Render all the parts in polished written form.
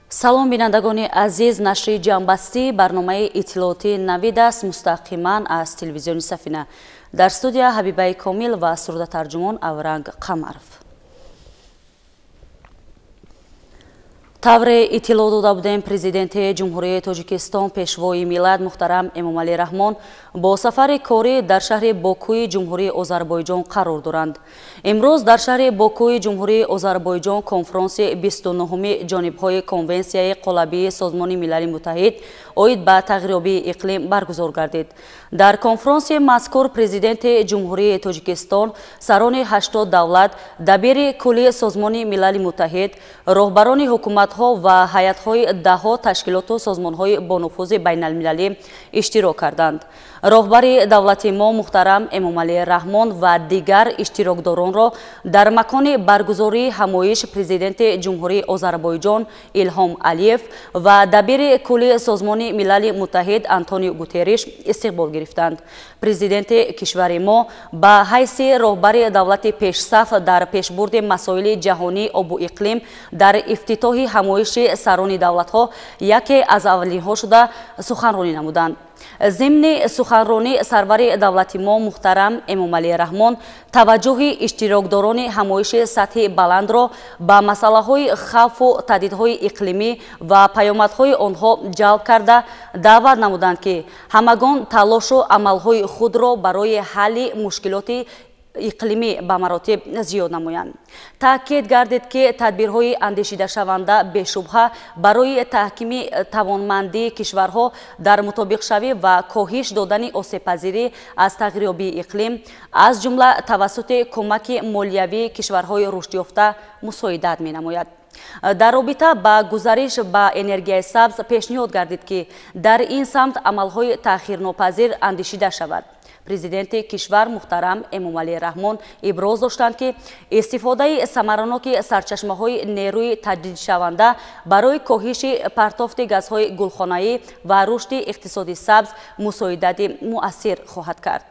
Салом, бинандагони азиз. Нашри ҷамъбастии барномаи иттилоотии Навид аст, мустақиман аз телевизиони Сафина. Дар студия Ҳабибаи Комил ва сурдатарҷумон Авранг Қамаров. Тавре иттилоъ дода будем, президенти Ҷумҳурии Тоҷикистон, пешвои миллат муҳтарам Эмомалӣ Раҳмон бо сафари корӣ дар шаҳри Бокуи Ҷумҳурии Озарбойҷон қарор доранд. Имрӯз дар шаҳри Бокуи Ҷумҳурии Озарбойҷон конфронси 29-уми ҷонибҳои Конвенсияи қолабии Созмони Милали Муттаҳид оид ба тағйирёбии иқлим баргузор гардид. Дар конфронси мазкур президенти Ҷумҳурии Тоҷикистон, сарони 80 давлат, дабири кулли Созмони Милали Муттаҳид, роҳбарони ҳукуматҳо ва ҳайатҳои даҳҳо ташкилоту созмонҳои бонуфузи байналмилалӣ иштирок карданд. Роҳбари давлати мо муҳтарам Эмомалӣ Раҳмон ва дигар иштирокдоронро дар макони баргузории ҳамоиш президенти Ҷумҳурии Озарбойҷон Илҳом Алиев ва дабири кулли Созмони Милали Муттаҳид Антонио Гутерриш истиқбол гирифтанд. Президенти кишвари мо ба ҳайси роҳбари давлати пешсаф дар пешбурди масоили ҷаҳонии обу иқлим дар ифтитоҳи ҳамоиши сарони давлатҳо яке аз аввалинҳо шуда суханронӣ намуданд. Зимни суханронӣ сарвари давлати мо муҳтарам Эмомалӣ Раҳмон таваҷҷӯҳи иштирокдорони ҳамоиши сатҳи баландро ба масъалаҳои хавфу таҳдидҳои иқлимӣ ва паёмадҳои онҳо ҷалб карда, даъват намуданд, ки ҳамагон талошу амалҳои худро барои ҳалли мушкилоти иқлимӣ ба маротиб зиёд намоянд. Таъкид гардид, ки тадбирҳои андешидашаванда бешубҳа барои таҳкими тавонмандии кишварҳо дар мутобиқшавӣ ва коҳиш додани осебпазирӣ аз тағйирёбии иқлим, аз ҷумла тавассути кӯмаки молиявии кишварҳои рушдёфта, мусоидат менамояд. Дар робита ба гузариш ба энергияи сабз пешниҳод гардид, ки дар ин самт амалҳои таъхирнопазир андешида шавад. Президенти кишвар муҳтарам Эмомалӣ Раҳмон иброз доштанд, ки истифодаи самараноки сарчашмаҳои нерӯи таҷдидшаванда барои коҳиши партофти газҳои гулхонаӣ ва рушди иқтисоди сабз мусоидати муассир хоҳад кард.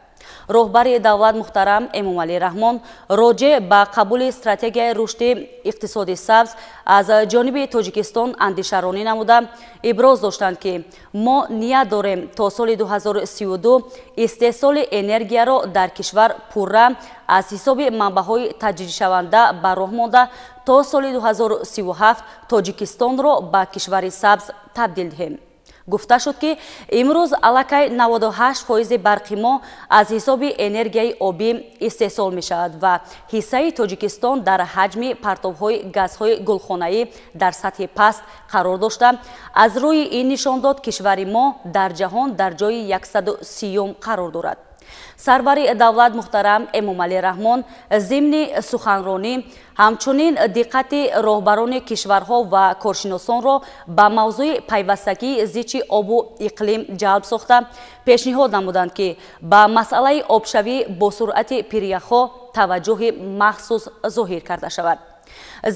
Роҳбари давлат муҳтарам Эмомалӣ Раҳмон роҷеъ ба қабули стратегияи рушди иқтисоди сабз аз ҷониби Тоҷикистон андешаронӣ намуда, иброз доштанд, ки мо ният дорем то соли 2032 истеҳсоли энергияро дар кишвар пурра аз ҳисоби манбаъҳои таҷдидшаванда ба роҳ монда, то соли 2037 Тоҷикистонро ба кишвари сабз табдил диҳем. Гуфта шуд, ки имрӯз аллакай 98% барқи мо аз ҳисоби энергияи обӣ истеҳсол мешавад ва ҳиссаи Тоҷикистон дар ҳаҷми партовҳои газҳои гулхонаӣ дар сатҳи паст қарор дошта, аз рӯи ин нишондод кишвари мо дар ҷаҳон дар ҷои 130-ум қарор дорад. Сарвари давлат муҳтарам Эмомалӣ Раҳмон зимни суханронӣ ҳамчунин диққати роҳбарони кишварҳо ва коршиносонро ба мавзӯи пайвастагии зичи обу иқлим ҷалб сохта, пешниҳод намуданд, ки ба масъалаи обшавӣ бо суръати пиряхҳо таваҷҷӯҳи махсус зоҳир карда шавад.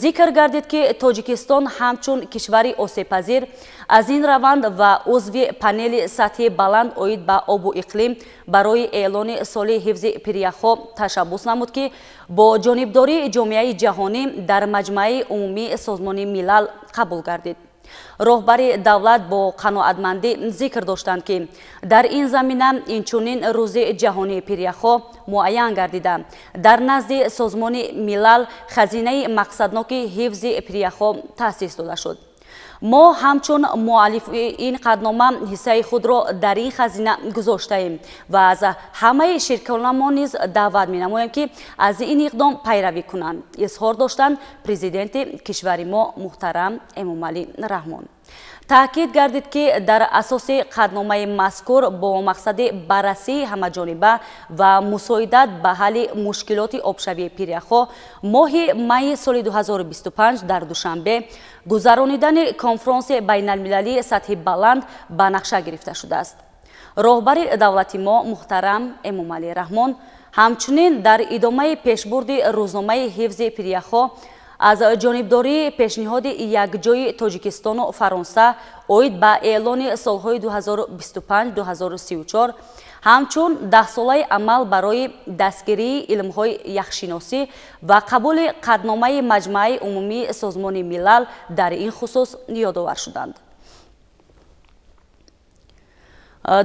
Зикр гардид, ки Тоҷикистон ҳамчун кишвари осебпазир аз ин раванд ва узви панели сатҳи баланд оид ба обу иқлим барои эълони соли ҳифзи пиряхҳо ташаббус намуд, ки бо ҷонибдории ҷомеаи ҷаҳонӣ дар Маҷмааи Умумии Созмони Милал қабул гардид. Роҳбари давлат бо қаноатмандӣ зикр доштанд, ки дар ин замина инчунин Рӯзи ҷаҳонии пиряхҳо муайян гардида, дар назди Созмони Милал хазинаи мақсадноки ҳифзи пиряхҳо таъсис дода шуд. Мо ҳамчун муаллифи ин қатънома ҳиссаи худро дар ин хазина гузоштаем ва аз ҳамаи ширконамо низ даъват менамоем, ки аз ин иқдом пайравӣ кунанд, изҳор доштанд президенти кишвари мо муҳтарам Эмомалӣ Раҳмон. Таъкид гардид, ки дар асоси қатъномаи мазкур бо мақсади баррасии ҳамаҷониба ва мусоидат ба ҳалли мушкилоти обшавии пиряхҳо моҳи майи соли 2025 дар Душанбе гузаронидани конфронси байналмилалии сатҳи баланд ба нақша гирифта шудааст. Роҳбари давлати мо муҳтарам Эмомалӣ Раҳмон ҳамчунин дар идомаи пешбурди рӯзномаи ҳифзи пиряхҳо аз ҷонибдории пешниҳоди якҷои Тоҷикистону Фаронса оид ба эълони солҳои 2025-2034 Ҳамчун даҳсолаи амал барои дастгирии илмҳои яхшиносӣ ва қабули қатъномаи Маҷмааи умумии Созмони Милал дар ин хусус ёдовар шуданд.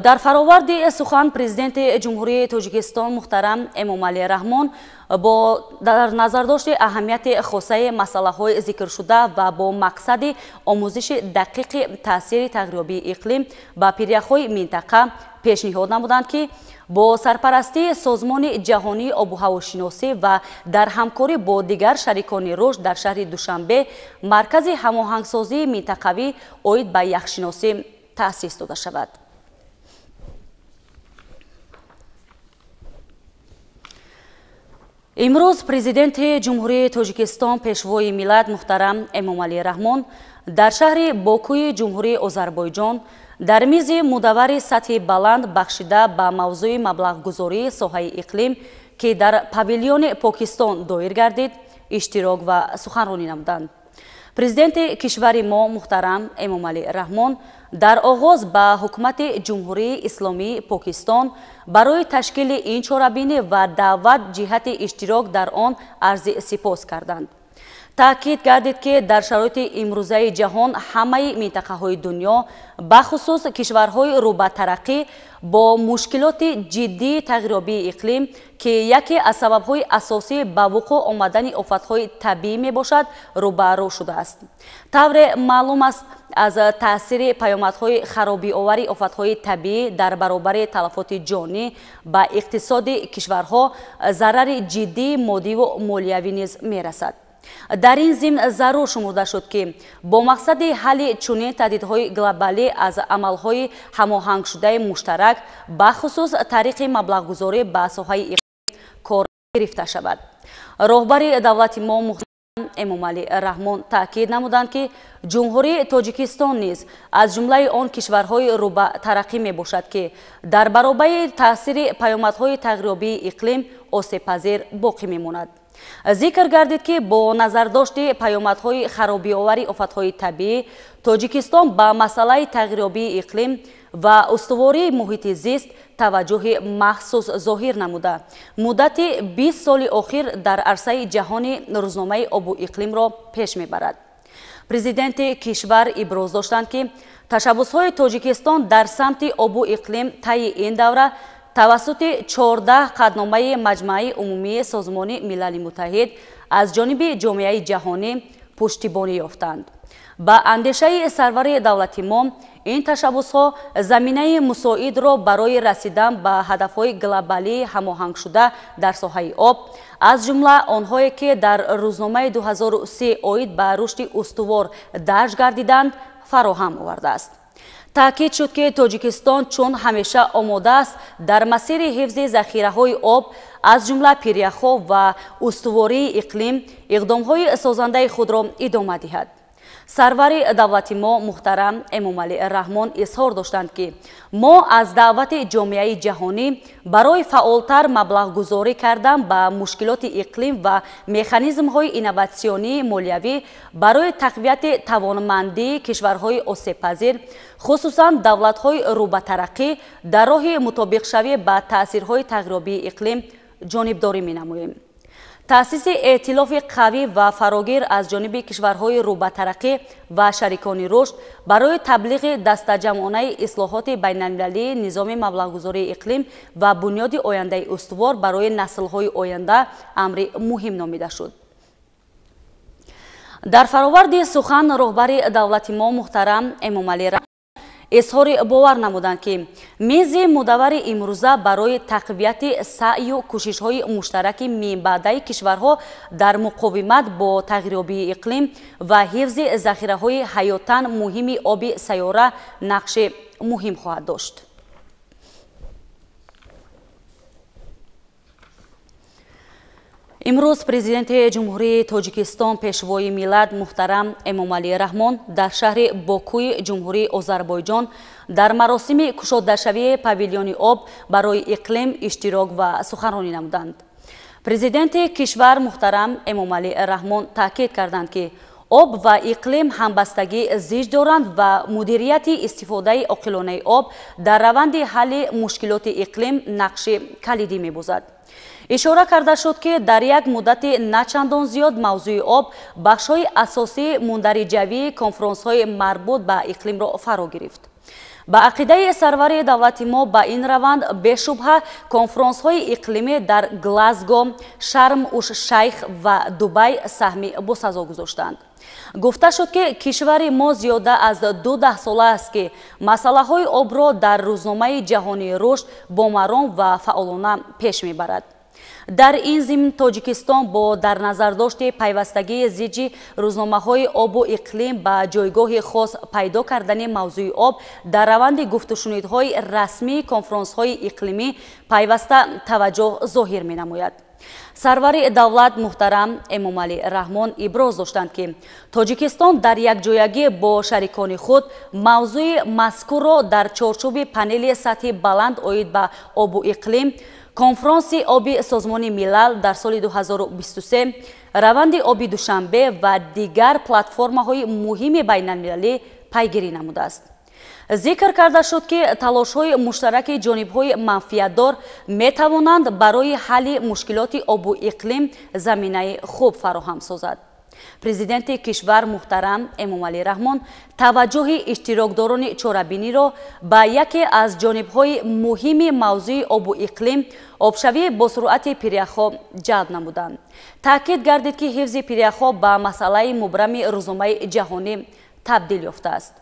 Дар фароварди сухан Президенти Ҷумҳурии Тоҷикистон муҳтарам Эмомалӣ Раҳмон бо дар назардошти аҳамияти хосаи масъалаҳои зикршуда ва бо мақсади омӯзиши дақиқи таъсири тағйирёбии иқлим ба пиряхҳои минтақа пешниҳод намуданд, ки бо сарпарастии Созмони ҷаҳонии обуҳавошиносӣ ва дар ҳамкорӣ бо дигар шарикони рушд дар шаҳри Душанбе маркази ҳамоҳангсозии минтақавӣ оид ба яхшиносӣ таъсис дода шавад. Имрӯз Президенти Ҷумҳурии Тоҷикистон Пешвои миллат муҳтарам Эмомалӣ Раҳмон дар шаҳри Бокуи Ҷумҳурии Озарбойҷон дар мизи мудавари сатҳи баланд бахшида ба мавзӯи маблағгузории соҳаи иқлим, ки дар павилиони Покистон доир гардид, иштирок ва суханронӣ намуданд. Президенти кишвари мо муҳтарам Эмомалӣ Раҳмон дар оғоз ба ҳукумати Ҷумҳурии Исломии Покистон барои ташкили ин чорабинӣ ва даъват ҷиҳати иштирок дар он арзи сипос карданд. Таъкид гардид, ки дар шароити имрӯзаи ҷаҳон ҳамаи минтақаҳои дунё, бахусус кишварҳои рӯ ба тараққӣ, бо мушкилоти ҷиддии тағйирёбии иқлим, ки яке аз сабабҳои асосӣ ба вуқӯъ омадани офатҳои табиӣ мебошад, рӯбарӯ шудааст. Тавре маълум аст, аз таъсири паёмадҳои харобиовари офатҳои табиӣ дар баробари талафоти ҷонӣ ба иқтисоди кишварҳо зарари ҷиддии моддиву молиявӣ низ мерасад. Дар ин зимн зарур шумурда шуд, ки бо мақсади ҳалли чунин таҳдидҳои глобалӣ аз амалҳои ҳамоҳангшудаи муштарак, бахусус тариқи маблағгузорӣ ба соҳаи иқлим кор гирифта шавад. Роҳбари давлати мо муҳтарам Эмомалӣ Раҳмон таъкид намуданд, ки Ҷумҳурии Тоҷикистон низ аз ҷумлаи он кишварҳои рӯ ба тараққӣ мебошад, ки дар баробари таъсири паёмадҳои тағйирёбии иқлим осебпазир боқӣ мемонад. Зикр гардид, ки бо назардошти паёмадҳои харобиовари офатҳои табиӣ Тоҷикистон ба масъалаи тағйирёбии иқлим ва устувории муҳити зист таваҷҷӯҳи махсус зоҳир намуда, муддати 20 соли охир дар арсаи ҷаҳони рӯзномаи обу иқлимро пеш мебарад. Президенти кишвар иброз доштанд, ки ташаббусҳои Тоҷикистон дар самти обу иқлим таи ин давра тавассути 14 қатъномаи Маҷмааи умумии Созмони Милали Муттаҳид аз ҷониби ҷомеаи ҷаҳонӣ пуштибонӣ ёфтанд. Ба андешаи сарвари давлати мо ин ташаббусҳо заминаи мусоидро барои расидан ба ҳадафҳои глобалии ҳамоҳангшуда дар соҳаи об, аз ҷумла онҳое ки дар рӯзномаи 2030 оид ба рушди устувор дарҷ гардиданд, фароҳам овардааст. Таъкид шуд, ки Тоҷикистон чун ҳамеша омода аст дар масири ҳифзи захираҳои об, аз ҷумла пиряхҳо ва устувории иқлим, иқдомҳои созандаи худро идома диҳад. Сарвари давлати мо муҳтарам Эмомалӣ Раҳмон изҳор доштанд, ки мо аз даъвати ҷомеаи ҷаҳонӣ барои фаъолтар маблағгузорӣ кардан ба мушкилоти иқлим ва механизмҳои инноватсионии молиявӣ барои тақвияти тавонмандии кишварҳои осебпазир, хусусан давлатҳои рӯ ба тараққӣ, дар роҳи мутобиқшавӣ ба таъсирҳои тағйирёбии иқлим ҷонибдорӣ менамоем. Таъсиси эътилофи қавӣ ва фарогир аз ҷониби кишварҳои рӯ ба тараққӣ ва шарикони рушд барои таблиғи дастаҷамъонаи ислоҳоти байналмилалии низоми маблағгузории иқлим ва бунёди ояндаи устувор барои наслҳои оянда амри муҳим номида шуд. Дар фароварди сухан роҳбари давлати мо муҳтарам Эмомалӣ Раҳмон изҳори бовар намуданд, ки мизи мудавари имрӯза барои тақвияти саъю кӯшишҳои муштараки минбаъдаи кишварҳо дар муқовимат бо тағйирёбии иқлим ва ҳифзи захираҳои ҳаётан муҳими оби сайёра нақши муҳим хоҳад дошт. Имрӯз Президенти Ҷумҳурии Тоҷикистон Пешвои миллат муҳтарам Эмомалӣ Раҳмон дар шаҳри Бокуи Ҷумҳурии Озарбойҷон дар маросими кушодашавии павилиони об барои иқлим иштирок ва суханронӣ намуданд. Президенти кишвар муҳтарам Эмомалӣ Раҳмон таъкид карданд, ки Об ва иқлим ҳамбастагӣ зич доранд ва мудирияти истифодаи оқилонаи об дар раванди ҳалли мушкилоти иқлим нақши калидӣ мебозад. Ишора карда шуд, ки дар як муддати начандон зиёд мавзӯи об бахшҳои асосии мундариҷавии конфронсҳои марбут ба иқлимро фаро гирифт. Ба ақидаи сарвари давлати мо ба ин раванд бешубҳа конфронсҳои иқлимӣ дар Глазго, Шарм-уш-Шайх ва Дубай саҳми босазо гузоштанд. Гуфта шуд, ки кишвари мо зиёда аз 2 даҳсола аст, ки масъалаҳои обро дар рӯзномаи ҷаҳонии рушд бо маром ва фаъолона пеш мебарад. Дар ин зимн Тоҷикистон бо дар назардошти пайвастагии зиҷи рӯзномаҳои обу иқлим ба ҷойгоҳи хос пайдо кардани мавзӯи об дар раванди гуфтушунидҳои расмии конфронсҳои иқлимӣ пайваста таваҷҷӯҳ зоҳир менамояд. Сарвари давлат муҳтарам Эмомалӣ Раҳмон иброз доштанд, ки Тоҷикистон дар якҷоягӣ бо шарикони худ мавзӯи мазкурро дар чорчӯби панели сатҳи баланд оид ба обу иқлим, конфронси оби Созмони Милал дар соли 2023, раванди оби Душанбе ва дигар платформаҳои муҳими байналмилалӣ пайгирӣ намудааст. Зикр карда шуд, ки талошҳои муштараки ҷонибҳои манфиатдор метавонанд барои ҳалли мушкилоти обу иқлим заминаи хуб фароҳам созад. Президенти кишвар муҳтарам Эмомалӣ Раҳмон таваҷҷӯҳи иштирокдорони чорабиниро ба яке аз ҷонибҳои муҳими мавзӯи обу иқлим, обшавии босуръати пиряхҳо ҷалб намуданд. Таъкид гардид, ки ҳифзи пиряхҳо ба масъалаи мубрами рӯзномаи ҷаҳонӣ табдил ёфтааст.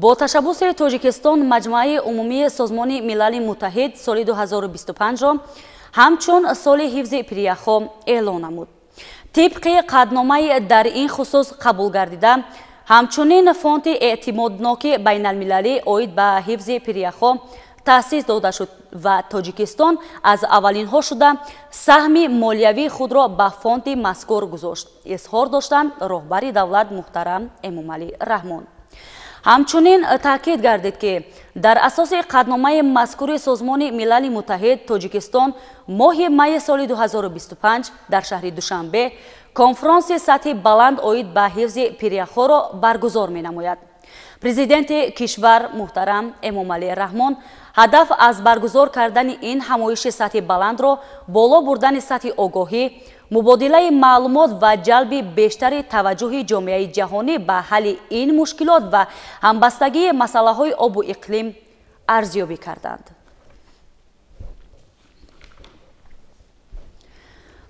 Бо ташаббуси Тоҷикистон Маҷмӯаи умумии Созмони Милали Муттаҳид соли 2025-ро ҳамчун соли ҳифзи пиряхҳо эълон намуд. Тибқи қатъномаи дар ин хусус қабул гардида, ҳамчунин фонди эътимодноки байналмилалӣ оид ба ҳифзи пиряхҳо таъсис дода шуд ва Тоҷикистон аз аввалинҳо шуда саҳми молиявии худро ба фонди мазкур гузошт, изҳор доштанд роҳбари давлат муҳтарам Эмомалӣ Раҳмон. Ҳамчунин таъкид гардид, ки дар асоси қатъномаи мазкури Созмони Милали Муттаҳид Тоҷикистон моҳи майи соли 2025 дар шаҳри Душанбе конфронси сатҳи баланд оид ба ҳифзи пиряхҳоро баргузор менамояд. Президенти кишвар муҳтарам Эмомалӣ Раҳмон ҳадаф аз баргузор кардани ин ҳамоиши сатҳи баландро боло бурдани сатҳи огоҳӣ, мубодилаи маълумот ва ҷалби бештари таваҷҷӯҳи ҷомеаи ҷаҳонӣ ба ҳалли ин мушкилот ва ҳамбастагии масъалаҳои обу иқлим арзёбӣ карданд.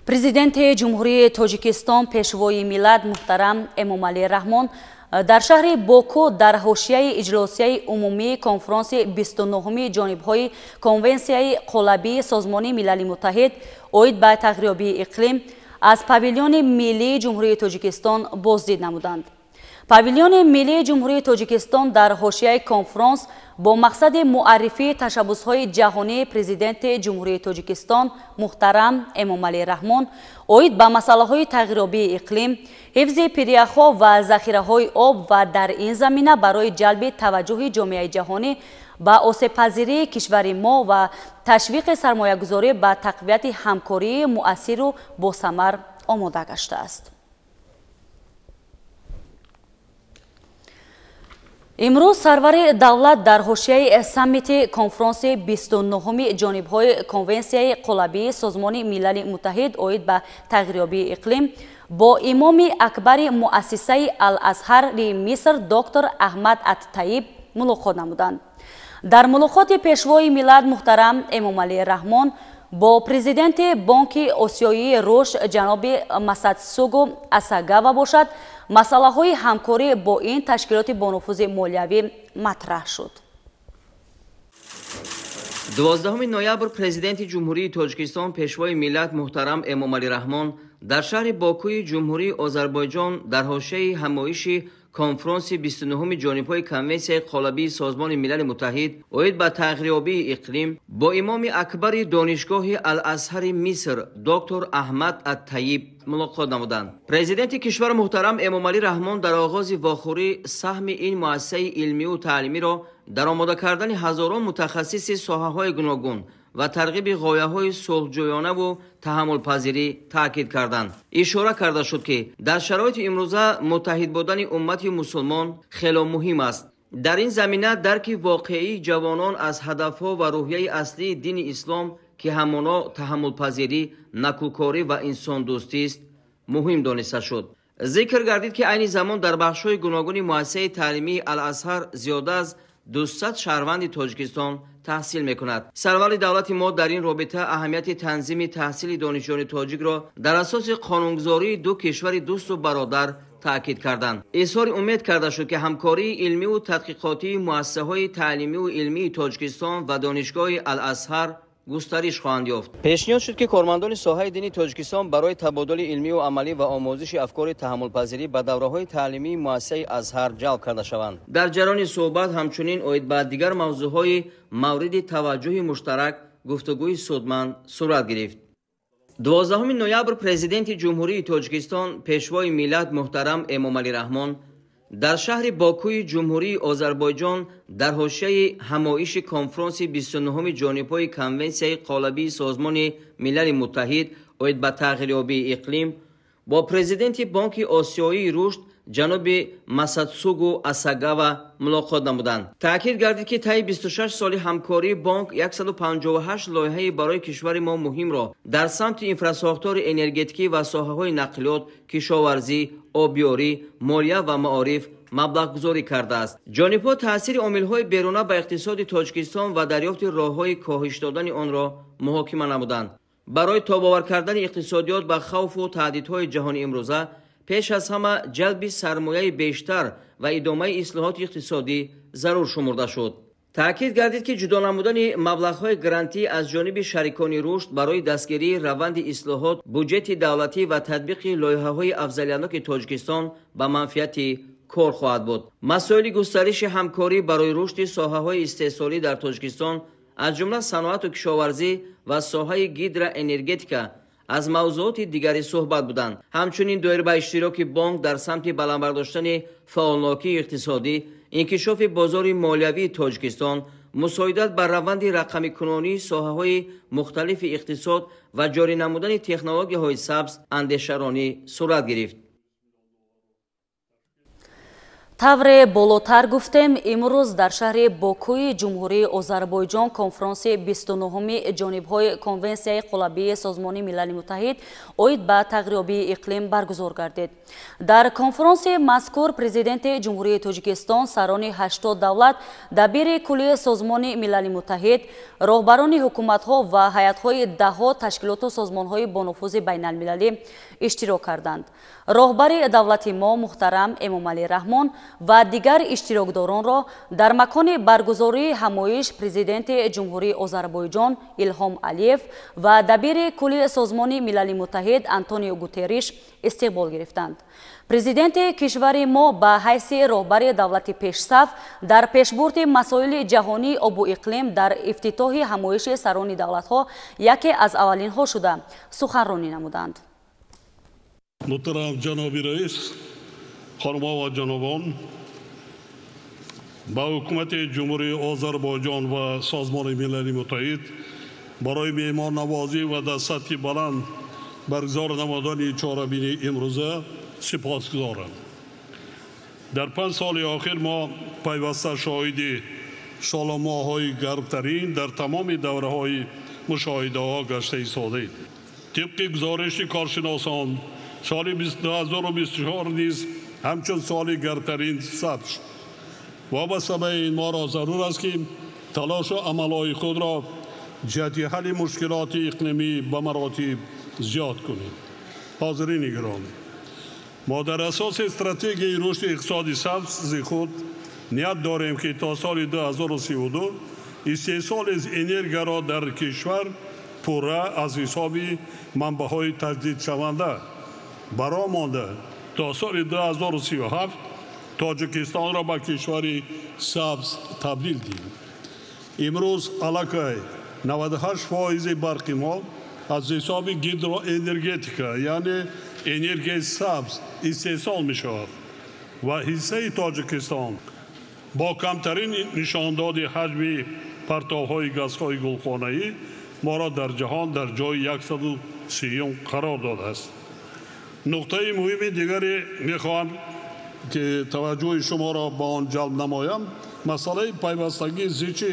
Президенти Ҷумҳурии Тоҷикистон Пешвои миллат муҳтарам Эмомалӣ Раҳмон дар шаҳри Боку дар ҳошияи иҷлосияи умумии конфронси 29-уми ҷонибҳои Конвенсияи қолабии Созмони Милали Муттаҳид оид ба тағйирёбии иқлим аз павилёни миллии Ҷумҳурии Тоҷикистон боздид намуданд. Павилёни миллии Ҷумҳурии Тоҷикистон дар ҳошияи конфронс бо мақсади муаррифии ташаббусҳои ҷаҳонии Президенти Ҷумҳурии Тоҷикистон муҳтарам Эмомалӣ Раҳмон оид ба масъалаҳои тағйирёбии иқлим, ҳифзи пиряхҳо ва захираҳои об ва дар ин замина барои ҷалби таваҷҷӯҳи ҷомеаи ҷаҳонӣ ба осебпазирии кишвари мо ва ташвиқи сармоягузорӣ ба тақвияти ҳамкории муассиру босамар омода гаштааст. Имрӯз сарвари давлат дар ҳошияи саммити конфронси 29-уми ҷонибҳои Конвенсияи қолабии Созмони Милали Муттаҳид оид ба тағйирёбии иқлим бо имоми акбари муассисаи Ал-Азҳари Миср доктор Аҳмад Ат-Таиб мулоқот намуданд. Дар мулоқоти пешвои миллат муҳтарам Эмомалӣ Раҳмон бо президенти Бонки Осиёии рушд ҷаноби Масатсугу Асагава бошад, масъалаҳои ҳамкорӣ бо ин ташкилоти бонуфузи молиявӣ матраҳ шуд. 12 ноябр Президенти Ҷумҳурии Тоҷикистон Пешвои миллат муҳтарам Эмомалӣ Раҳмон дар шаҳри Бокуи Ҷумҳурии Озарбойҷон дар ҳошияи ҳамоиши конфронси 29-уми ҷонибҳои Конвенсияи қолабии Созмони Милали Муттаҳид оид ба тағйирёбии иқлим бо имоми акбари Донишгоҳи Ал-Азҳари Миср доктор Аҳмад Ат-Таиб мулоқот намуданд. Президенти кишвар муҳтарам Эмомалӣ Раҳмон дар оғози вохӯрӣ саҳми ин муассисаи илмию таълимиро дар омода кардани ҳазорон мутахассиси соҳаҳои гуногун ва тарғиби ғояҳои сулҳҷӯёнаву таҳаммулпазирӣ таъкид карданд. Ишора карда шуд, ки дар шароити имрӯза муттаҳид будани уммати мусулмон хело муҳим аст. Дар ин замина дарки воқеии ҷавонон аз ҳадафҳо ва рӯҳияи аслии дини ислом, ки ҳамоно таҳаммулпазирӣ, накӯкорӣ ва инсондӯстист, муҳим дониста шуд. Зикр гардид, ки айни замон дар бахшҳои гуногуни муассисаи таълимии Ал-Азҳар зиёда аз 200 шаҳрванди Тоҷикистон таҳсил мекунад. Сарвари давлати мо дар ин робита аҳамияти танзими таҳсили донишҷӯёни тоҷикро дар асоси қонунгузории ду кишвари дӯсту бародар таъкид карданд. Изҳори умед карда шуд, ки ҳамкории илмиву тадқиқотии муассисаҳои таълимиву илмии Тоҷикистон ва донишгоҳи Ал-Азҳар густариш хоҳанд ёфт. Пешниҳод шуд, ки кормандони соҳаи дини Тоҷикистон барои табодули илмиву амалӣ ва омӯзиши афкори таҳаммулпазирӣ ба давраҳои таълимии муассисаи Азҳар ҷалб карда шаванд. Дар ҷараёни суҳбат ҳамчунин оид ба дигар мавзӯъҳои мавриди таваҷҷӯҳи муштарак гуфтугӯи судманд сурат гирифт. 12 ноябр Президенти Ҷумҳурии Тоҷикистон, Пешвои миллат муҳтарам Эмомалӣ Раҳмон дар шаҳри Бокуи Ҷумҳурии Озарбойҷон дар ҳошияи ҳамоиши конфронси 29-уми ҷонибҳои Конвенсияи қолабии Созмони Милали Муттаҳид оид ба тағйирёбии иқлим бо президенти Бонки Осиёии рушд ҷаноби Масатсугу Асагава мулоқот намуданд. Таъкид гардид, ки таи 26 соли ҳамкории бонк 158 лоиҳаи барои кишвари мо муҳимро дар самти инфрасохтори энергетикӣ ва соҳаҳои нақлиёт, кишоварзӣ, обёрӣ, молия ва маориф маблағгузорӣ кардааст. Ҷонибҳо таъсири омилҳои беруна ба иқтисоди Тоҷикистон ва дарёфти роҳҳои коҳиш додани онро муҳокима намуданд. Барои тобовар кардани иқтисодиёт ба хавфу таҳдидҳои ҷаҳони имрӯза, пеш аз ҳама ҷалби сармояи бештар ва идомаи ислоҳоти иқтисодӣ зарур шумурда шуд. Таъкид гардид, ки ҷудо намудани маблағҳои грантӣ аз ҷониби шарикони рушд барои дастгирии раванди ислоҳот, буҷети давлатӣ ва татбиқи лоиҳаҳои афзалиятноки Тоҷикистон ба манфиати кор хоҳад буд. Масоили густариши ҳамкорӣ барои рушди соҳаҳои истеҳсолӣ дар Тоҷикистон, аз ҷумла саноату кишоварзӣ ва соҳаи гидроэнергетика аз мавзӯоти дигари суҳбат буданд. Ҳамчунин доир ба иштироки бонк дар самти баланд бардоштани фаъолнокии иқтисодӣ, инкишофи бозори молиявии Тоҷикистон, мусоидат ба раванди рақамикунонии соҳаҳои мухталифи иқтисод ва ҷорӣ намудани технологияҳои сабз андешаронӣ сурат гирифт. Тавре болотар гуфтем, имрӯз дар шаҳри Бокуи Ҷумҳурии Озарбойҷон конфронси 29-уми ҷонибҳои Конвенсияи қолабии Созмони Милали Муттаҳид оид ба тағйирёбии иқлим баргузор гардид. Дар конфронси мазкур Президенти Ҷумҳурии Тоҷикистон, сарони 80 давлат, дабири куллии Созмони Милали Муттаҳид, роҳбарони ҳукуматҳо ва ҳайатҳои даҳҳо ташкилоту созмонҳои бонуфузи байналмилалӣ иштирок карданд. Роҳбари давлати мо муҳтарам Эмомалӣ Раҳмон ва дигар иштирокдоронро дар макони баргузории ҳамоиш Президенти Ҷумҳурии Озарбойҷон Илҳом Алиев ва дабири кулли Созмони Милали Муттаҳид Антонио Гутерриш истиқбол гирифтанд. Президенти кишвари мо ба ҳайси роҳбари давлати пешсаф дар пешбурди масоили ҷаҳонии обу иқлим дар ифтитоҳи ҳамоиши сарони давлатҳо яке аз аввалинҳо шуда суханронӣ намуданд. Муҳтарам ҷаноби раис, хонумҳо ва ҷанобон, ба ҳукумати Ҷумҳурии Озарбойҷон ва Созмони Милали Муттаҳид барои меҳмоннавозӣ ва дар сатҳи баланд баргузор намудани чорабинии имрӯза сипосгузорам. Дар 5 соли охир мо пайваста шоҳиди шоломоҳои гармтарин дар тамоми давраҳои мушоҳидаҳо гашта истодаем. Тибқи гузориши коршиносон, соли 2024 низ ҳамчун соли гармтарин сабт шуд. Вобаста ба ин моро зарур аст, ки талошу амалҳои худро ҷиҳати ҳалли мушкилоти иқлимӣ ба маротиб зиёд кунем. Ҳозирини гиромӣ, мо дар асоси стратегияи рушди иқтисоди сабзи худ ният дорем, ки то соли 2032 истеҳсоли энергияро дар кишвар пурра аз ҳисоби манбаъҳои таҷдидшаванда баро монда то соли 2037 Тоҷикистонро ба кишвари сабз табдил диҳем. Имрӯз аллакай 98% барқи мо аз ҳисоби гидроэнергетика, яъне энергияи сабз истеҳсол мешавад ва ҳиссаи Тоҷикистон бо камтарин нишондоди ҳаҷми партовҳои газҳои гулхонаӣ моро дар ҷаҳон дар ҷои 130 қарор додааст. Нуқтаи муҳими дигаре мехоҳам ки таваҷҷӯҳи шуморо ба он ҷалб намоям, масъалаи пайвастагии зичи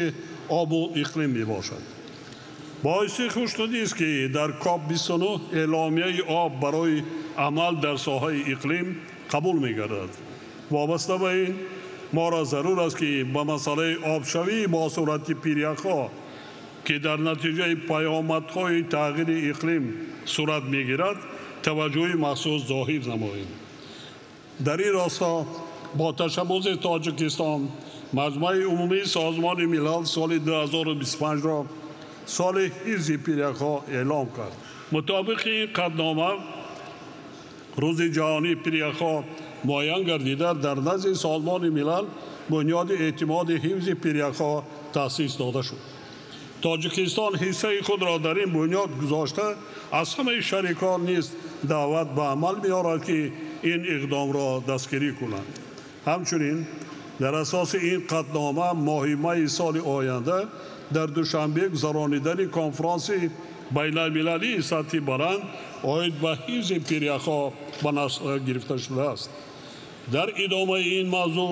обу иқлим мебошад. Боиси хушнудист ки дар КОП-29 эъломияи об барои амал дар соҳаи иқлим қабул мегардад. Вобаста ба ин моро зарур аст ки ба масъалаи обшавӣ бо суръати пиряхҳо ки дар натиҷаи паёмадҳои тағйири иқлим сурат мегирад, таваҷҷӯҳи махсус зоҳир намоем. Дар ин росто бо ташаббуси Тоҷикистон Маҷмаи умумии Созмони Милал соли 2025-ро соли ҳифзи пиряхҳо эълом кард. Мутобиқи ин қатънома Рӯзи ҷаҳонии пиряхҳо муайян гардида, дар назди Созмони Милал бунёди эътимоди ҳифзи пиряхҳо таъсис дода шуд. Тоҷикистон ҳиссаи худро дар ин бунёд гузошта, аз ҳамаи шарикон низ даъват ба амал меорад ки ин иқдомро дастгирӣ кунанд. Ҳамчунин дар асоси ин қатънома моҳи майи соли оянда дар Душанбе гузаронидани конфронси байналмилалии сатҳи баланд оид ба ҳифзи пиряхҳо ба нақша гирифта шудааст. Дар идомаи ин мавзӯъ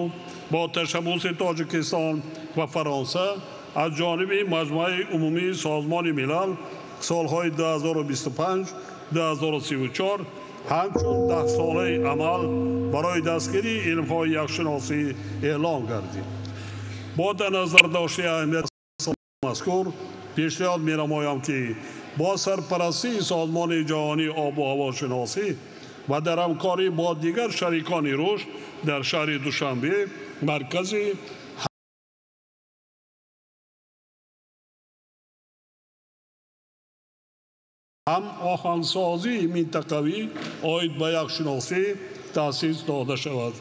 бо ташаббуси Тоҷикистон ва Фаронса аз ҷониби Маҷмаи умумии Созмони Милал солҳои 2025-2034 ҳамчун даҳсолаи амал барои дастгирии илмҳои яхшиносӣ эълон гардид. Бо дар назар дошти аҳамияти мазкур пешниҳод менамоям ки бо сарпарастии Созмони ҷаҳонии обу ҳавошиносӣ ва дар ҳамкорӣ бо дигар шарикони рушд дар шаҳри Душанбе маркази ҳамоҳангсозии минтақавӣ оид ба яхшиносӣ таъсис дода шавад.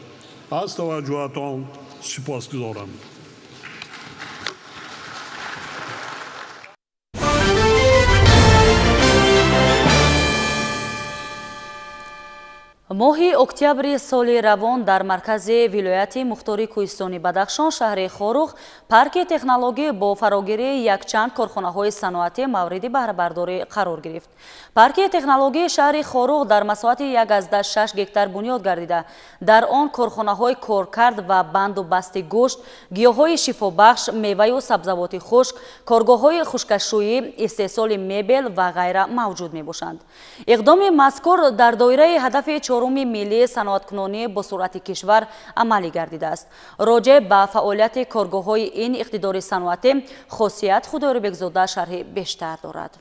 Аз таваҷҷӯҳатон сипосгузорам. Моҳи октябри соли равон дар маркази вилояти мухтори кӯҳистони Бадахшон шаҳри Хоруғ парки технологӣ бо фарогирии якчанд корхонаҳои саноатӣ мавриди баҳрабардорӣ қарор гирифт. Парки технологии шаҳри Хоруғ дар масоҳати 1,6 гектар бунёд гардида, дар он корхонаҳои коркард ва банду басти гӯшт, гиёҳҳои шифобахш, меваю сабзавоти хушк, коргоҳҳои хушкашӯӣ, истеҳсоли мебел ва ғайра мавҷуд мебошанд. Иқдоми мазкур дар доираи ҳадафи чоруми миллии саноаткунонӣ бо суръати кишвар амалӣ гардидааст. Роҷеъ ба фаъолияти коргоҳҳои ин иқтидори саноатӣ Хосият Худойрӯбекзода шарҳи бештар дорад.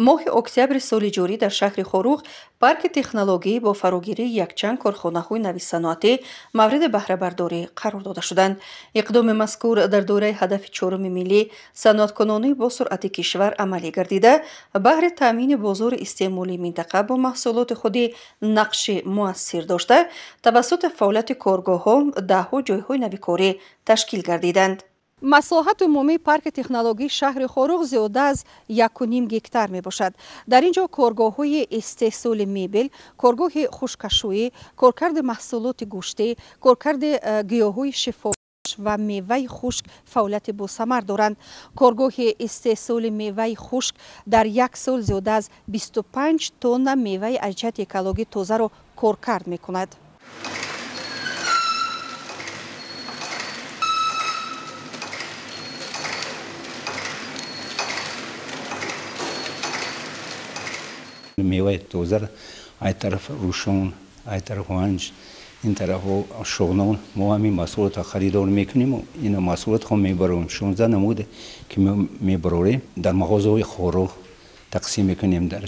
Моҳи октябри соли ҷорӣ дар шаҳри Хоруғ парки технологӣ бо фарогирии якчанд корхонаҳои нави саноатӣ мавриди баҳрабардорӣ қарор дода шуданд. Иқдоми мазкур дар доираи ҳадафи чоруми миллӣ саноаткунонӣ бо суръати кишвар амалӣ гардида, баҳри таъмини бозори истеъмолии минтақа бо маҳсулоти худӣ нақши муассир дошта, тавассути фаъолияти коргоҳҳо даҳҳо ҷойҳои нави корӣ ташкил гардиданд. Масоҳати умумии парки технологии шаҳри Хоруғ зиёда аз 1,5 гектар мебошад. Дар ин ҷо коргоҳҳои истеҳсоли мебел, коргоҳи хушкашӯӣ, коркарди маҳсулоти гӯштӣ, коркарди гиёҳҳои шифобахш ва меваи хушк фаъолияти босамар доранд. Коргоҳи истеҳсоли меваи хушк дар як сол зиёда аз 25 тонна меваи аз ҷиҳати экологӣ тозаро коркард мекунад. Меваи тоза ай тараф Рушон, ай тараф Ванҷ, ин тараф Шуғнон мо ҳамин маҳсулотро харидор мекунем. Ин маҳсулотро мебарорем. 16 намуд ки мебарорем дар мағозаҳои Хоруғ тақсим мекунем, дар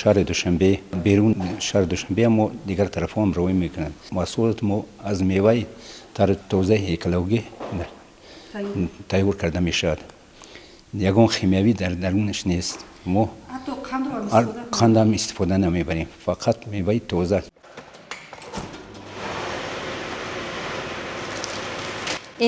шаҳри Душанбе, берун шаҳри Душанбе мо дигар тарафҳо ҳам равон мекунанд. Маҳсулот мо аз меваи тару тозаи экологӣ тайёр карда мешавад. Ягон химиявӣ дар дарунаш нест. Мо қандам истифода намебарем, фақат меваи тоза.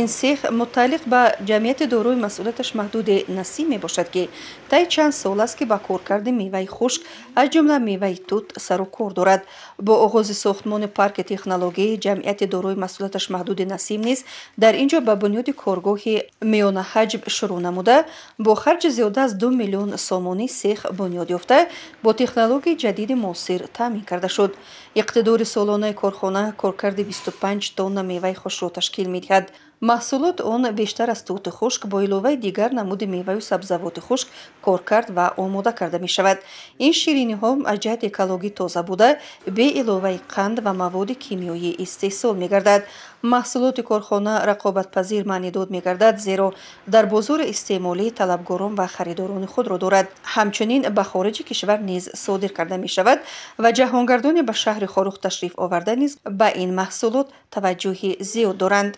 Ин сех мутааллиқ ба ҷамъияти дорои масъулияташ маҳдуди Насим мебошад, ки таи чанд сол аст, ки ба коркарди меваи хушк, аз ҷумла меваи тут, сару кор дорад. Бо оғози сохтмони парки технологӣ ҷамъияти дорои масъулияташ маҳдуди Насим низ дар ин ҷо ба бунёди коргоҳи миёнаҳаҷм шурӯъ намуда, бо харҷи зиёда аз 2 миллион сомонӣ сех бунёд ёфта, бо технологияи ҷадиди муосир таъмин карда шуд. Иқтидори солонаи корхона коркарди 25 тонна меваи хушкро ташкил медиҳад. Маҳсулоти он бештар аз тути хушк бо иловаи дигар намуди меваю сабзавоти хушк коркард ва омода карда мешавад. Ин шириниҳо аз ҷиҳати экологӣ тоза буда, бе иловаи қанд ва маводи кимиёӣ истеҳсол мегардад. Маҳсулоти корхона рақобатпазир маънидод мегардад, зеро дар бозори истеъмолӣ талабгорон ва харидорони худро дорад. Ҳамчунин ба хориҷи кишвар низ содир карда мешавад ва ҷаҳонгардоне ба шаҳри Хоруғ ташриф оварда низ ба ин маҳсулот таваҷҷӯҳи зиёд доранд.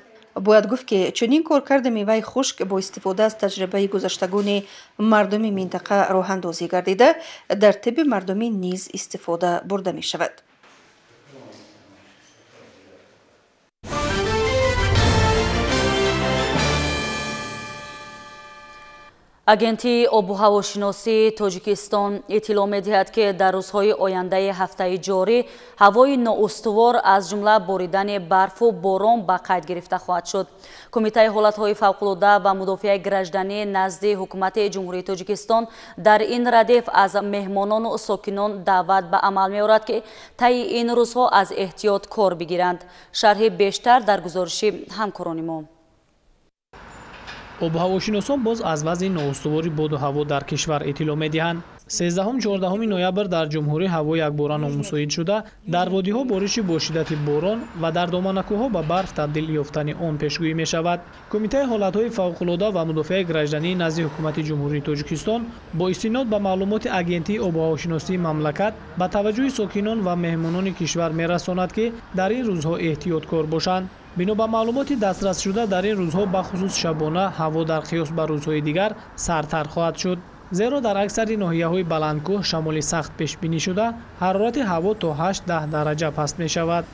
Бояд гуфт, ки чунин коркарди меваи хушк бо истифода аз таҷрибаи гузаштагони мардуми минтақа роҳандозӣ гардида, дар тибби мардумӣ низ истифода бурда мешавад. Агентии обуҳавошиносии Тоҷикистон иттилоъ медиҳад, ки дар рӯзҳои ояндаи ҳафтаи ҷорӣ ҳавои ноустувор, аз ҷумла боридани барфу борон ба қайд гирифта хоҳад шуд. Кумитаи ҳолатҳои фавқулода ва мудофиаи гражданӣ назди ҳукумати Ҷумҳурии Тоҷикистон дар ин радиф аз меҳмонону сокинон даъват ба амал меорад, ки таи ин рӯзҳо аз эҳтиёт кор бигиранд. Шарҳи бештар дар гузориши ҳамкорони мо. Обуҳавошиносон боз аз вазъи ноустувори боду ҳаво дар кишвар иттилоъ медиҳанд. 13-14 ноябр дар ҷумҳурӣ ҳаво якбора номусоид шуда, дар водиҳо бориши бо шиддати борон ва дар доманакӯҳҳо ба барф табдил ёфтани он пешгӯӣ мешавад. Кумитаи ҳолатҳои фавқулода ва мудофиаи гражданӣ назди ҳукумати Ҷумҳурии Тоҷикистон бо истинод ба маълумоти агентии обуҳавошиносии мамлакат ба таваҷҷӯҳи сокинон ва меҳмонони кишвар мерасонад, ки дар ин рӯзҳо эҳтиёткор бошанд. Бино ба маълумоти дастрасшуда, дар ин рӯзҳо бахусус шабона ҳаво дар қиёс ба рӯзҳои дигар сардтар хоҳад шуд, зеро дар аксари ноҳияҳои баландкӯҳ шамоли сахт пешбинӣ шуда, ҳарорати ҳаво то 8-10 дараҷа паст мешавад.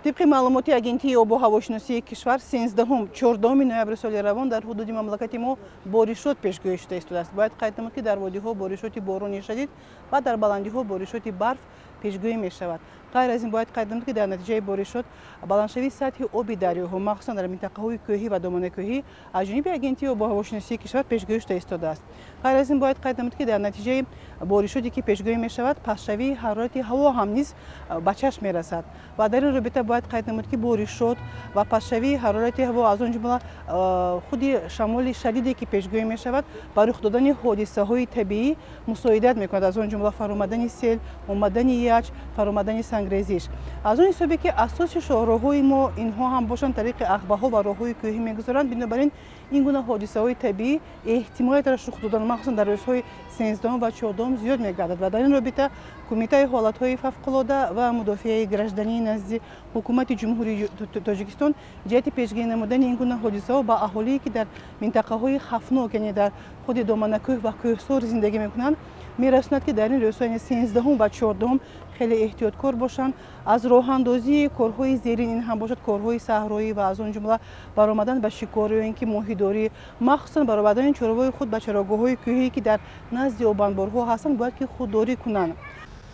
Тибқи маълумоти агентии обуҳавошиносии кишвар, 13-14 ноябри соли равон дар ҳудуди мамлакати мо боришот пешгӯӣ шуда истодааст. Бояд қайд намуд, ки дар водиҳо боришоти борони шадид ва дар баландиҳо боришоти барф пешгӯӣ мешавад. Ғайр аз ин бояд қайд намуд, ки дар натиҷаи боришот баландшавии сатҳи оби дарёҳо, махсусан дар минтақаҳои кӯҳӣ ва доманакӯҳӣ, аз ҷониби агентии обуҳавошиносии кишвар пешгӯӣ шуда истодааст. Ғайр аз ин бояд қайд намуд, ки дар натиҷаи боришоте ки пешгӯӣ мешавад, пастшавии ҳарорати ҳаво ҳам низ ба чашм мерасад ва дар ин робита бояд қайд намуд, ки боришот ва пастшавии ҳарорати ҳаво, аз он ҷумла худи шамоли шадиде ки пешгӯӣ мешавад, ба рух додани ҳодисаҳои табиӣ мусоидат мекунад, аз он ҷумла фаромадани сел, омадани яч, фаромадани сангрезиш. Аз он ҳисобе ки асоси шоҳроҳҳои мо инҳо ҳам бошанд тариқи ағбаҳо ва роҳҳои кӯҳӣ мегузаранд, бинобар ин ин гуна ҳодисаҳои табиӣ эҳтимолияташ рух додан, махсусан дар рӯзҳои 13 ва 14 зиёд мегардад ва дар ин робита Кумитаи ҳолатҳои фавқулода ва мудофиаи граждании назди ҳукумати Ҷумҳурии Тоҷикистон ҷиҳати пешгирӣ намудани ин гуна ҳодисаҳо ба аҳолие ки дар минтақаҳои хафнок, яъне дар худи доманакӯҳ ва кӯҳсор зиндагӣ мекунанд, мерасонад, ки дар ин рӯзҳо, яъне 13 ва 14, хеле эҳтиёткор бошанд. Аз роҳандозии корҳои зерин, ин ҳам бошад корҳои саҳроӣ ва аз он ҷумла баромадан ба шикор ё ин ки моҳидорӣ, махсусан баромадани чорвои худ ба чарогоҳҳои кӯҳие ки дар назди обанборҳо ҳастанд, бояд ки худдорӣ кунанд.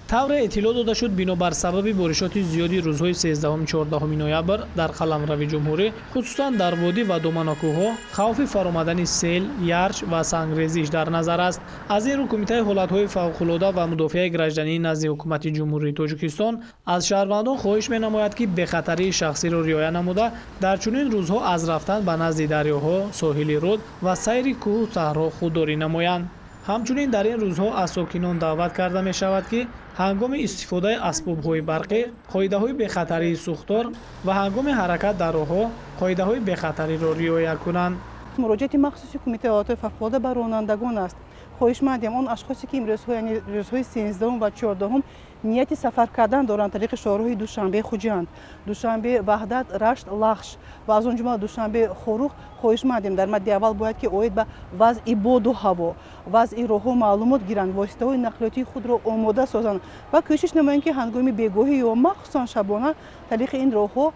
Тавре иттилоъ дода шуд, бинобар сабаби боришоти зиёди рӯзҳои 13-14 ноябр дар қаламрави ҷумҳурӣ, хусусан дар водӣ ва доманакӯҳҳо, хавфи фаромадани сел, ярч ва сангрезиш дар назар аст. Аз ин рӯ Кумитаи ҳолатҳои фавқулода ва мудофиаи граждании назди ҳукумати Ҷумҳурии Тоҷикистон аз шаҳрвандон хоҳиш менамояд, ки бехатарии шахсиро риоя намуда, дар чунин рӯзҳо аз рафтан ба назди дарёҳо, соҳили руд ва сайри кӯҳу саҳро худдорӣ намоянд. Ҳамчунин дар ин рӯзҳо аз сокинон даъват карда мешавад, ки ҳангоми истифодаи асбобҳои барқӣ, қоидаҳои бехатарии сӯхтор ва ҳангоми ҳаракат дар роҳҳо қоидаҳои бехатариро риоя кунанд. Муроҷиати махсуси Кумитаи ҳолатҳои фавқулода ба ронандагон аст. Хоҳишмандем он ашхосе ки имрӯзҳо, яъне рӯзҳои 13 ва 14 нияти сафар кардан доранд тариқи шоҳроҳи Душанбе Хуҷанд, Душанбе Ваҳдат, Рашт, Лахш ва аз он ҷумла Душанбе Хоруғ, хоҳишмандем дар мадди аввал бояд ки оид ба вазъи боду ҳаво, вазъи роҳҳо маълумот гиранд, воситаҳои нақлиётии худро омода созанд ва кӯшиш намоянд, ки ҳангоми бегоҳӣ ё махсусан шабона тариқи ин роҳҳо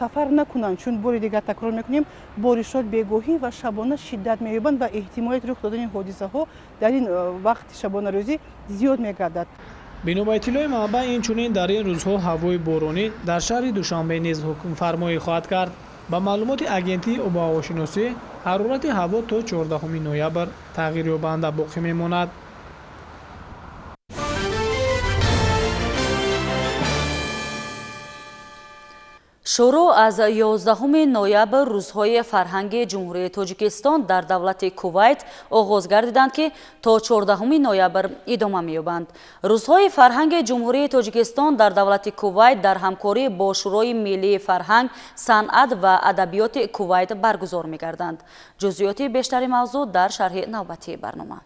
сафар накунанд, чун бори дигар такрор мекунем, боришот бегоҳӣ ва шабона шиддат меёбанд ва эҳтимолияти рух додани ҳодисаҳо дар ин вақти шабонарӯзӣ зиёд мегардад. Бино ба иттилои манбаъ, инчунин дар ин рӯзҳо ҳавои боронӣ дар шаҳри Душанбе низ ҳукмфармоӣ хоҳад кард. Ба маълумоти агентии обуҳавошиносӣ, ҳарорати ҳаво то 14 ноябр тағйирёбанда боқӣ мемонад. Шурӯъ аз 11 ноябр рӯзҳои фарҳанги Ҷумҳурии Тоҷикистон дар давлати Кувайт оғоз гардиданд, ки то 14 ноябр идома меёбанд. Рӯзҳои фарҳанги Ҷумҳурии Тоҷикистон дар давлати Кувайт дар ҳамкорӣ бо Шӯрои миллии фарҳанг, санъат ва адабиёти Кувайт баргузор мегарданд. Ҷузъиёти бештари мавзӯъ дар шарҳи навбатии барнома.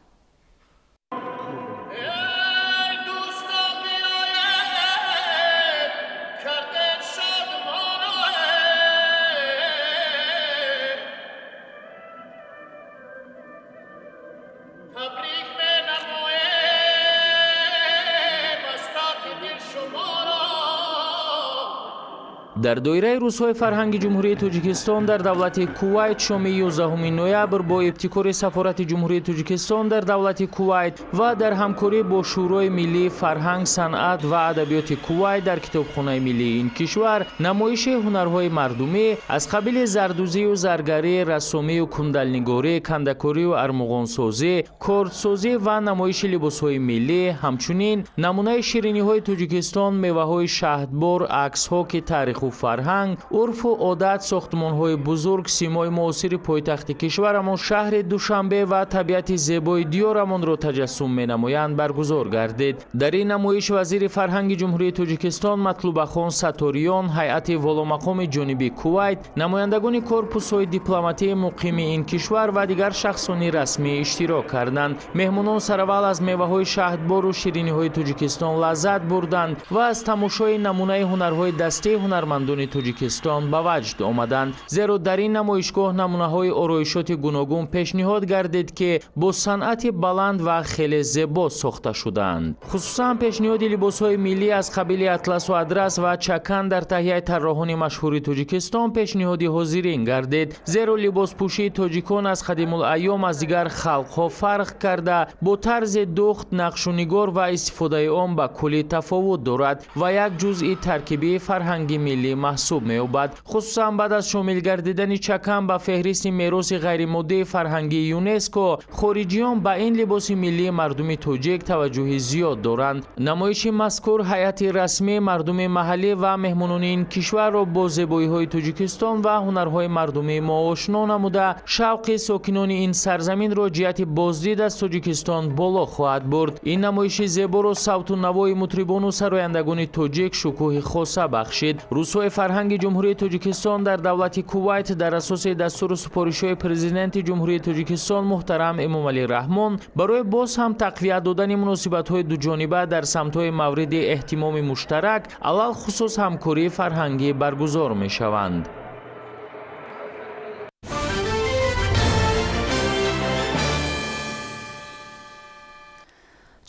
Дар доираи рӯзҳои фарҳанги Ҷумҳурии Тоҷикистон дар давлати Кувайт шоми 11 ноябр бо ибтикори Сафорати Ҷумҳурии Тоҷикистон дар давлати Кувайт ва дар ҳамкорӣ бо Шӯрои миллии фарҳанг, санъат ва адабиёти Кувайт дар китобхонаи миллии ин кишвар намоиши ҳунарҳои мардумӣ аз қабили зардӯзию заргарӣ, рассомию кундалнигорӣ, кандакорию армуғонсозӣ, кордсозӣ ва намоиши либосҳои миллӣ, ҳамчунин намунаи шириниҳои Тоҷикистон, меваҳои шаҳдбор, аксҳо ки таъриху фарҳанг, урфу одат, сохтмонҳои бузург, симои муосири пойтахти кишварамон шаҳри Душанбе ва табиати зебои диёрамонро таҷассум менамоянд баргузор гардид. Дар ин намоиш вазири фарҳанги Ҷумҳурии Тоҷикистон Матлубахон Саториён, ҳайати воломақоми ҷониби Кувайт, намояндагони корпусҳои дипломатии муқими ин кишвар ва дигар шахсони расмӣ иштирок карданд. Меҳмонон сараввал аз меваҳои шаҳдбору шириниҳои Тоҷикистон лаззат бурданд ва аз тамошои намунаи ҳунарҳои дастии ҳунармандони Тоҷикистон ба ваҷд омаданд. Зеро дар ин намоишгоҳ намунаҳои ороишоти гуногун пешниҳод гардид, ки бо санъати баланд ва хеле зебо сохта шудаанд. Хусусан пешниҳоди либосҳои миллӣ аз қабили атласу адрас ва чакан дар таҳияи тарроҳони машҳури Тоҷикистон пешниҳоди ҳозирин гардид. Зеро либоспӯшии тоҷикон аз қадимулайём аз дигар халқҳо фарқ карда, бо тарзи духт, нақшунигор ва истифодаи он ба куллӣ тафовут дорад ва як ҷузъи таркибии фарҳанги миллӣ маҳсуб меёбад. Хусусан баъд аз шомил гардидани чакан ба феҳристи мероси ғайримоддии фарҳангии ЮНЕСКО, хориҷиён ба ин либоси миллии мардуми тоҷик таваҷҷӯҳи зиёд доранд. Намоиши мазкур ҳайати расмии мардуми маҳаллӣ ва меҳмонони ин кишварро бо зебоиҳои Тоҷикистон ва ҳунарҳои мардумии мо ошно намуда, шавқи сокинони ин сарзаминро ҷиҳати боздид аз Тоҷикистон боло хоҳад бурд. Ин намоиши зеборо савту навои мутрибону сарояндагони тоҷик шукӯҳи хоса бахшид. Рӯзҳои фарҳанги Ҷумҳурии Тоҷикистон дар давлати Кувайт дар асоси дастуру супоришҳои Президенти Ҷумҳурии Тоҷикистон муҳтарам Эмомалӣ Раҳмон барои боз ҳам тақвият додани муносибатҳои дуҷониба дар самтҳои мавриди эҳтимоми муштарак, алалхусус ҳамкории фарҳангӣ баргузор мешаванд.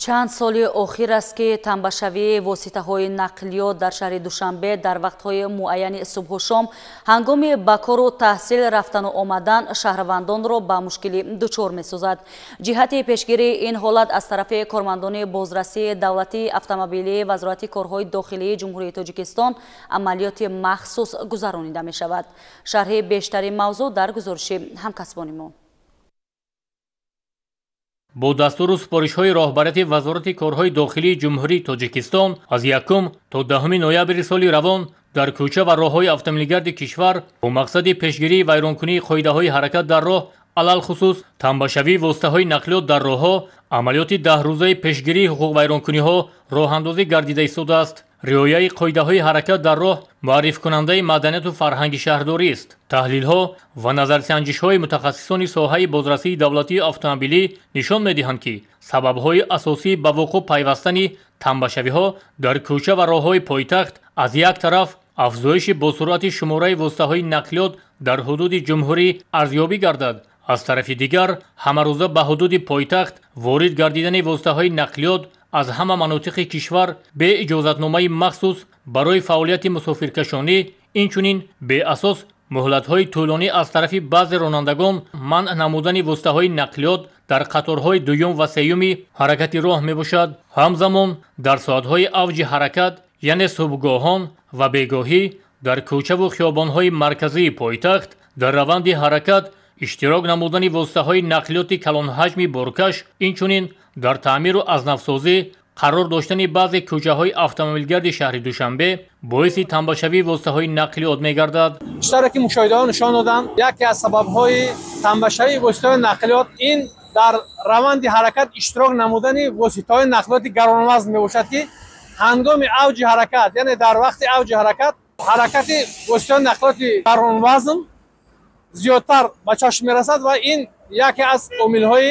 Чанд соли охир аст, ки танбашавии воситаҳои нақлиёт дар шаҳри Душанбе дар вақтҳои муайяни субҳу шом ҳангоми ба кору таҳсил рафтану омадан шаҳрвандонро ба мушкилӣ дучор месозад. Ҷиҳати пешгирии ин ҳолат аз тарафи кормандони бозрасии давлатии автомобилии Вазорати корҳои дохилии Ҷумҳурии Тоҷикистон амалиёти махсус гузаронида мешавад. Шарҳи бештари мавзӯъ дар гузориши ҳамкасбони мо. Бо дастуру супоришҳои роҳбарияти Вазорати корҳои дохилии Ҷумҳурии Тоҷикистон аз 1 то 10 ноябри соли равон дар кӯча ва роҳҳои автомобилгарди кишвар бо мақсади пешгирии вайронкунии қоидаҳои ҳаракат дар роҳ Алалхусус танбашавии воситаҳои нақлиёт дар роҳҳо амалиёти 10 рӯзаи пешгирии ҳуқуқвайронкуниҳо роҳандозӣ гардида истодааст. Риояи қоидаҳои ҳаракат дар роҳ муаррифкунандаи маданияту фарҳанги шаҳрдорист. Таҳлилҳо ва назарсанҷишҳои мутахассисони соҳаи бозрасии давлатии автомобилӣ нишон медиҳанд, ки сабабҳои асосии ба вуқӯъ пайвастани танбашавиҳо дар кӯча ва роҳҳои пойтахт аз як тараф афзоиши босуръати шумораи воситаҳои нақлиёт дар ҳудуди ҷумҳурӣ арзёбӣ гардад, аз тарафи дигар ҳамарӯза ба ҳудуди пойтахт ворид гардидани воситаҳои нақлиёт аз ҳама манотиқи кишвар бе иҷозатномаи махсус барои фаъолияти мусофиркашонӣ, инчунин беасос муҳлатҳои тӯлонӣ аз тарафи баъзе ронандагон манъ намудани воситаҳои нақлиёт дар қаторҳои дуюм ва сеюми ҳаракати роҳ мебошад. Ҳамзамон дар соатҳои авҷи ҳаракат, яъне субҳгоҳон ва бегоҳӣ, дар кӯчаву хиёбонҳои марказии пойтахт дар раванди ҳаракат иштирок намудани воситаҳои нақлиёти калонҳаҷми боркаш, инчунин дар таъмиру азнавсозӣ қарор доштани баъзе кӯчаҳои автомобилгарди шаҳри Душанбе боиси танбашавии воситаҳои нақлиёт мегардад. Чӣ ки мушоҳидаҳо нишон доданд, яке аз сабабҳои танбашавии воситаҳои нақлиёт ин дар раванди ҳаракат иштирок намудани воситаҳои нақлиёти гаронвазн мебошад, ки ҳангоми авҷи ҳаракат, яъне дар вақти авҷи ҳаракат, ҳаракати воситаҳои нақлиёти гаронвазн зиёдтар ба чашм мерасад ва ин яке аз омилҳои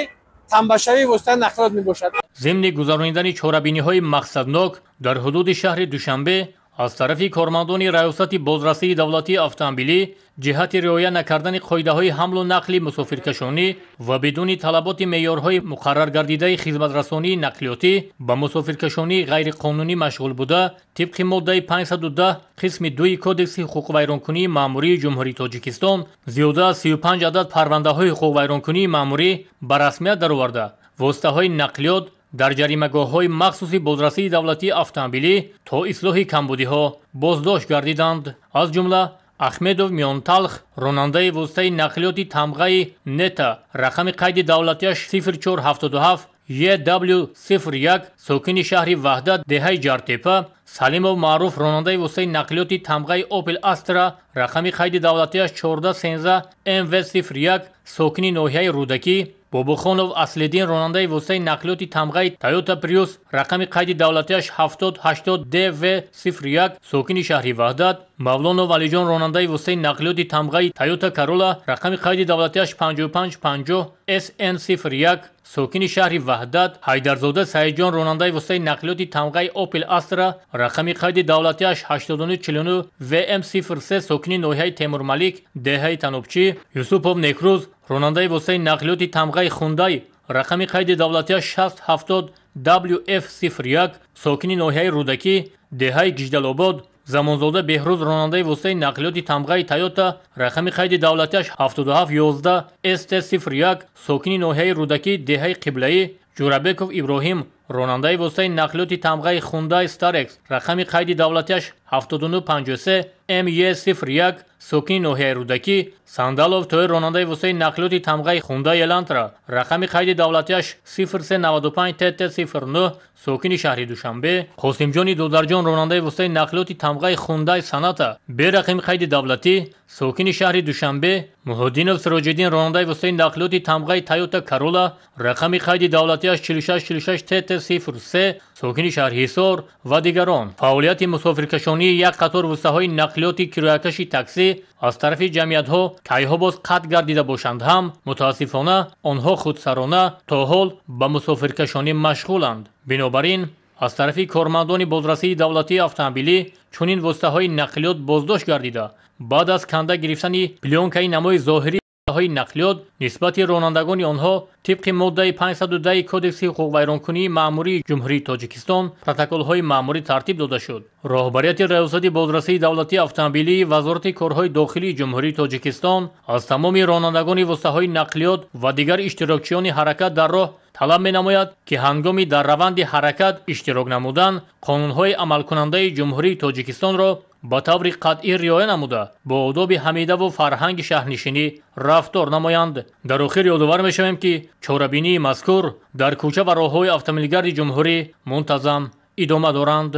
танбашавии воситаи нақлиёт мебошад. Зимни гузаронидани чорабиниҳои мақсаднок дар ҳудуди шаҳри Душанбе аз тарафи кормандони Раёсати бозрасии давлатии автомобилӣ ҷиҳати риоя накардани қоидаҳои ҳамлу нақли мусофиркашонӣ ва бидуни талаботи меъёрҳои муқарраргардидаи хизматрасонии нақлиётӣ ба мусофиркашонии ғайриқонунӣ машғул буда, тибқи моддаи 510 қисми 2 Кодекси ҳуқуқвайронкунии маъмурии Ҷумҳурии Тоҷикистон зиёда аз 35 адад парвандаҳои ҳуқуқвайронкунии маъмурӣ ба расмият дароварда, воситаҳои нақлиёт дар ҷаримагоҳҳои махсуси бозрасии давлатии автомобилӣ то ислоҳи камбудиҳо боздошт гардиданд. Аз ҷумла Ахмедов Миёнталх, ронандаи воситаи нақлиёти тамғаи Нета, рақами қайди давлатияш 0477 EW 01, сокини шаҳри Ваҳдат, деҳаи Ҷартепа; Салимов Маъруф, ронандаи воситаи нақлиёти тамғаи Опел Астра, рақами қайди давлатияш 1413 MV 01, сокини ноҳияи Рӯдакӣ; Бобохонов Аслиддин, ронандаи воситаи нақлиёти тамғаи Тойота Приус, рақами қайди давлатияш 7080 DV 01, сокини шаҳри Ваҳдат; Мавлонов Алиҷон, ронандаи воситаи нақлиёти тамғаи Тойота Карола, рақами қайди давлатияш 5550 SN 01, сокини шаҳри Ваҳдат; Ҳайдарзода Саидҷон, ронандаи воситаи нақлиёти тамғаи Опел Астра, рақами қайди давлатияш 8949 VM 03, сокини ноҳияи Темурмалик, деҳаи Танобчӣ; Юсупов Некрӯз, ронандаи воситаи нақлиёти тамғаи Хундай, рақами қайди давлатияш 6070 WF 01, сокини ноҳияи Рӯдакӣ, деҳаи Гиждалобод; Замонзода Беҳрӯз, ронандаи воситаи нақлиёти тамғаи Тойота, рақами қайди давлатияш 7711 ST 01, сокини ноҳияи Рӯдакӣ, деҳаи Қиблаӣ; Ҷӯрабеков Иброҳим, ронандаи воситаи нақлиёти тамғаи Хундай Старекс, рақами қайди давлатияш 7953 ME 01, сокини ноҳияи Рӯдакӣ; Сандалов Тоир, ронандаи воситаи нақлиёти тамғаи Хундай Элантра, рақами қайди давлатияш 0395 TT 09, сокини шаҳри Душанбе; Қосимҷони Додарҷон, ронандаи воситаи нақлиёти тамғаи Хундай Саната бе рақами қайди давлатӣ, сокини шаҳри Душанбе; Муҳиддинов Сироҷиддин, ронандаи воситаи нақлиёти тамғаи Тойота Карола, рақами қайди давлатияш 4646 TT 03, сокини шаҳри Ҳисор ва дигарон. Фаъолияти мусофиркашонии як қатор воситаҳои нақлиёти кироякаши таксӣ аз тарафи ҷамъиятҳо кайҳо боз қатъ гардида бошанд ҳам, мутаассифона, онҳо худсарона то ҳол ба мусофиркашонӣ машғуланд. Бинобар ин аз тарафи кормандони бозрасии давлатии автомобилӣ чунин воситаҳои нақлиёт боздошт гардида, баъд аз канда гирифтани плёнкаи намои зоҳирии воситаҳои нақлиёт нисбати ронандагони онҳо тибқи моддаи 510 Кодекси ҳуқуқвайронкунии маъмурии Ҷумҳурии Тоҷикистон протоколҳои маъмурӣ тартиб дода шуд. Роҳбарияти Раёсати бозрасии давлатии автомобилии Вазорати корҳои дохилии Ҷумҳурии Тоҷикистон аз тамоми ронандагони воситаҳои нақлиёт ва дигар иштирокчиёни ҳаракат дар роҳ талаб менамояд, ки ҳангоми дар раванди ҳаракат иштирок намудан қонунҳои амалкунандаи Ҷумҳурии Тоҷикистонро ба таври қатъӣ риоя намуда, бо одоби ҳамидаву фарҳанги шаҳрнишинӣ рафтор намоянд. Дар охир ёдовар мешавем, ки чорабинии мазкур дар кӯча ва роҳҳои автомобилгарди ҷумҳурӣ мунтазам идома доранд.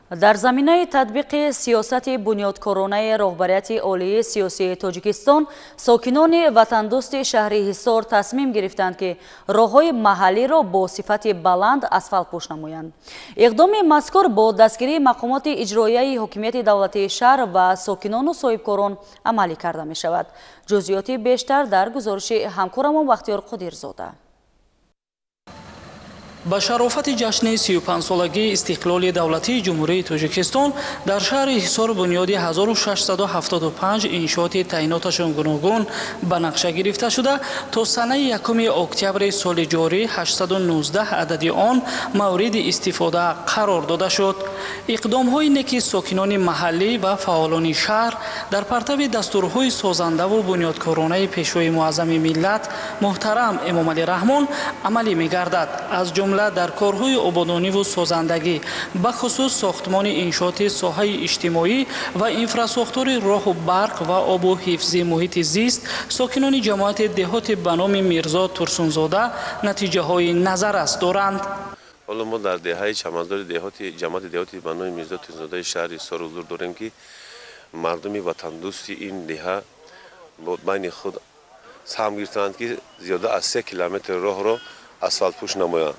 Дар заминаи татбиқи сиёсати бунёдкоронаи роҳбарияти олии сиёсии Тоҷикистон сокинони ватандӯсти шаҳри Ҳисор тасмим гирифтанд, ки роҳҳои маҳаллиро бо сифати баланд асфалтпӯш намоянд. Иқдоми мазкур бо дастгирии мақомоти иҷроияи ҳокимияти давлатии шаҳр ва сокинону соҳибкорон амалӣ карда мешавад. Ҷузъиёти бештар дар гузориши ҳамкорамон Бахтиёр Қодирзода. Ба шарофати ҷашни 35-солагии истиқлоли давлатии Ҷумҳурии Тоҷикистон дар шаҳри Ҳисор бунёди 1675 иншооти таъиноташон гуногун ба нақша гирифта шуда, то санаи 1 октябри соли ҷорӣ 819 адади он мавриди истифода қарор дода шуд. Иқдомҳои неки сокинони маҳаллӣ ва фаъолони шаҳр дар партави дастурҳои созандаву бунёдкоронаи Пешвои муаззами миллат муҳтарам Эмомалӣ Раҳмон амалӣ мегардад. Аз ҷумла дар корҳои ободониву созандагӣ, бахусус сохтмони иншооти соҳаи иҷтимоӣ ва инфрасохтори роҳу барқ ва обу ҳифзи муҳити зист, сокинони ҷамоати деҳоти ба номи Мирзо Турсунзода натиҷаҳои назаррас доранд. Ҳоло мо дар деҳаи Чаманзори ҷамоати деҳоти ба номи Мирзо Турсунзодаи шаҳри Ҳисор ҳузур дорем, ки мардуми ватандӯсти ин деҳа байни худ саҳм гирифтаанд, ки зиёда аз 3 километр роҳро асфалтпӯш намоянд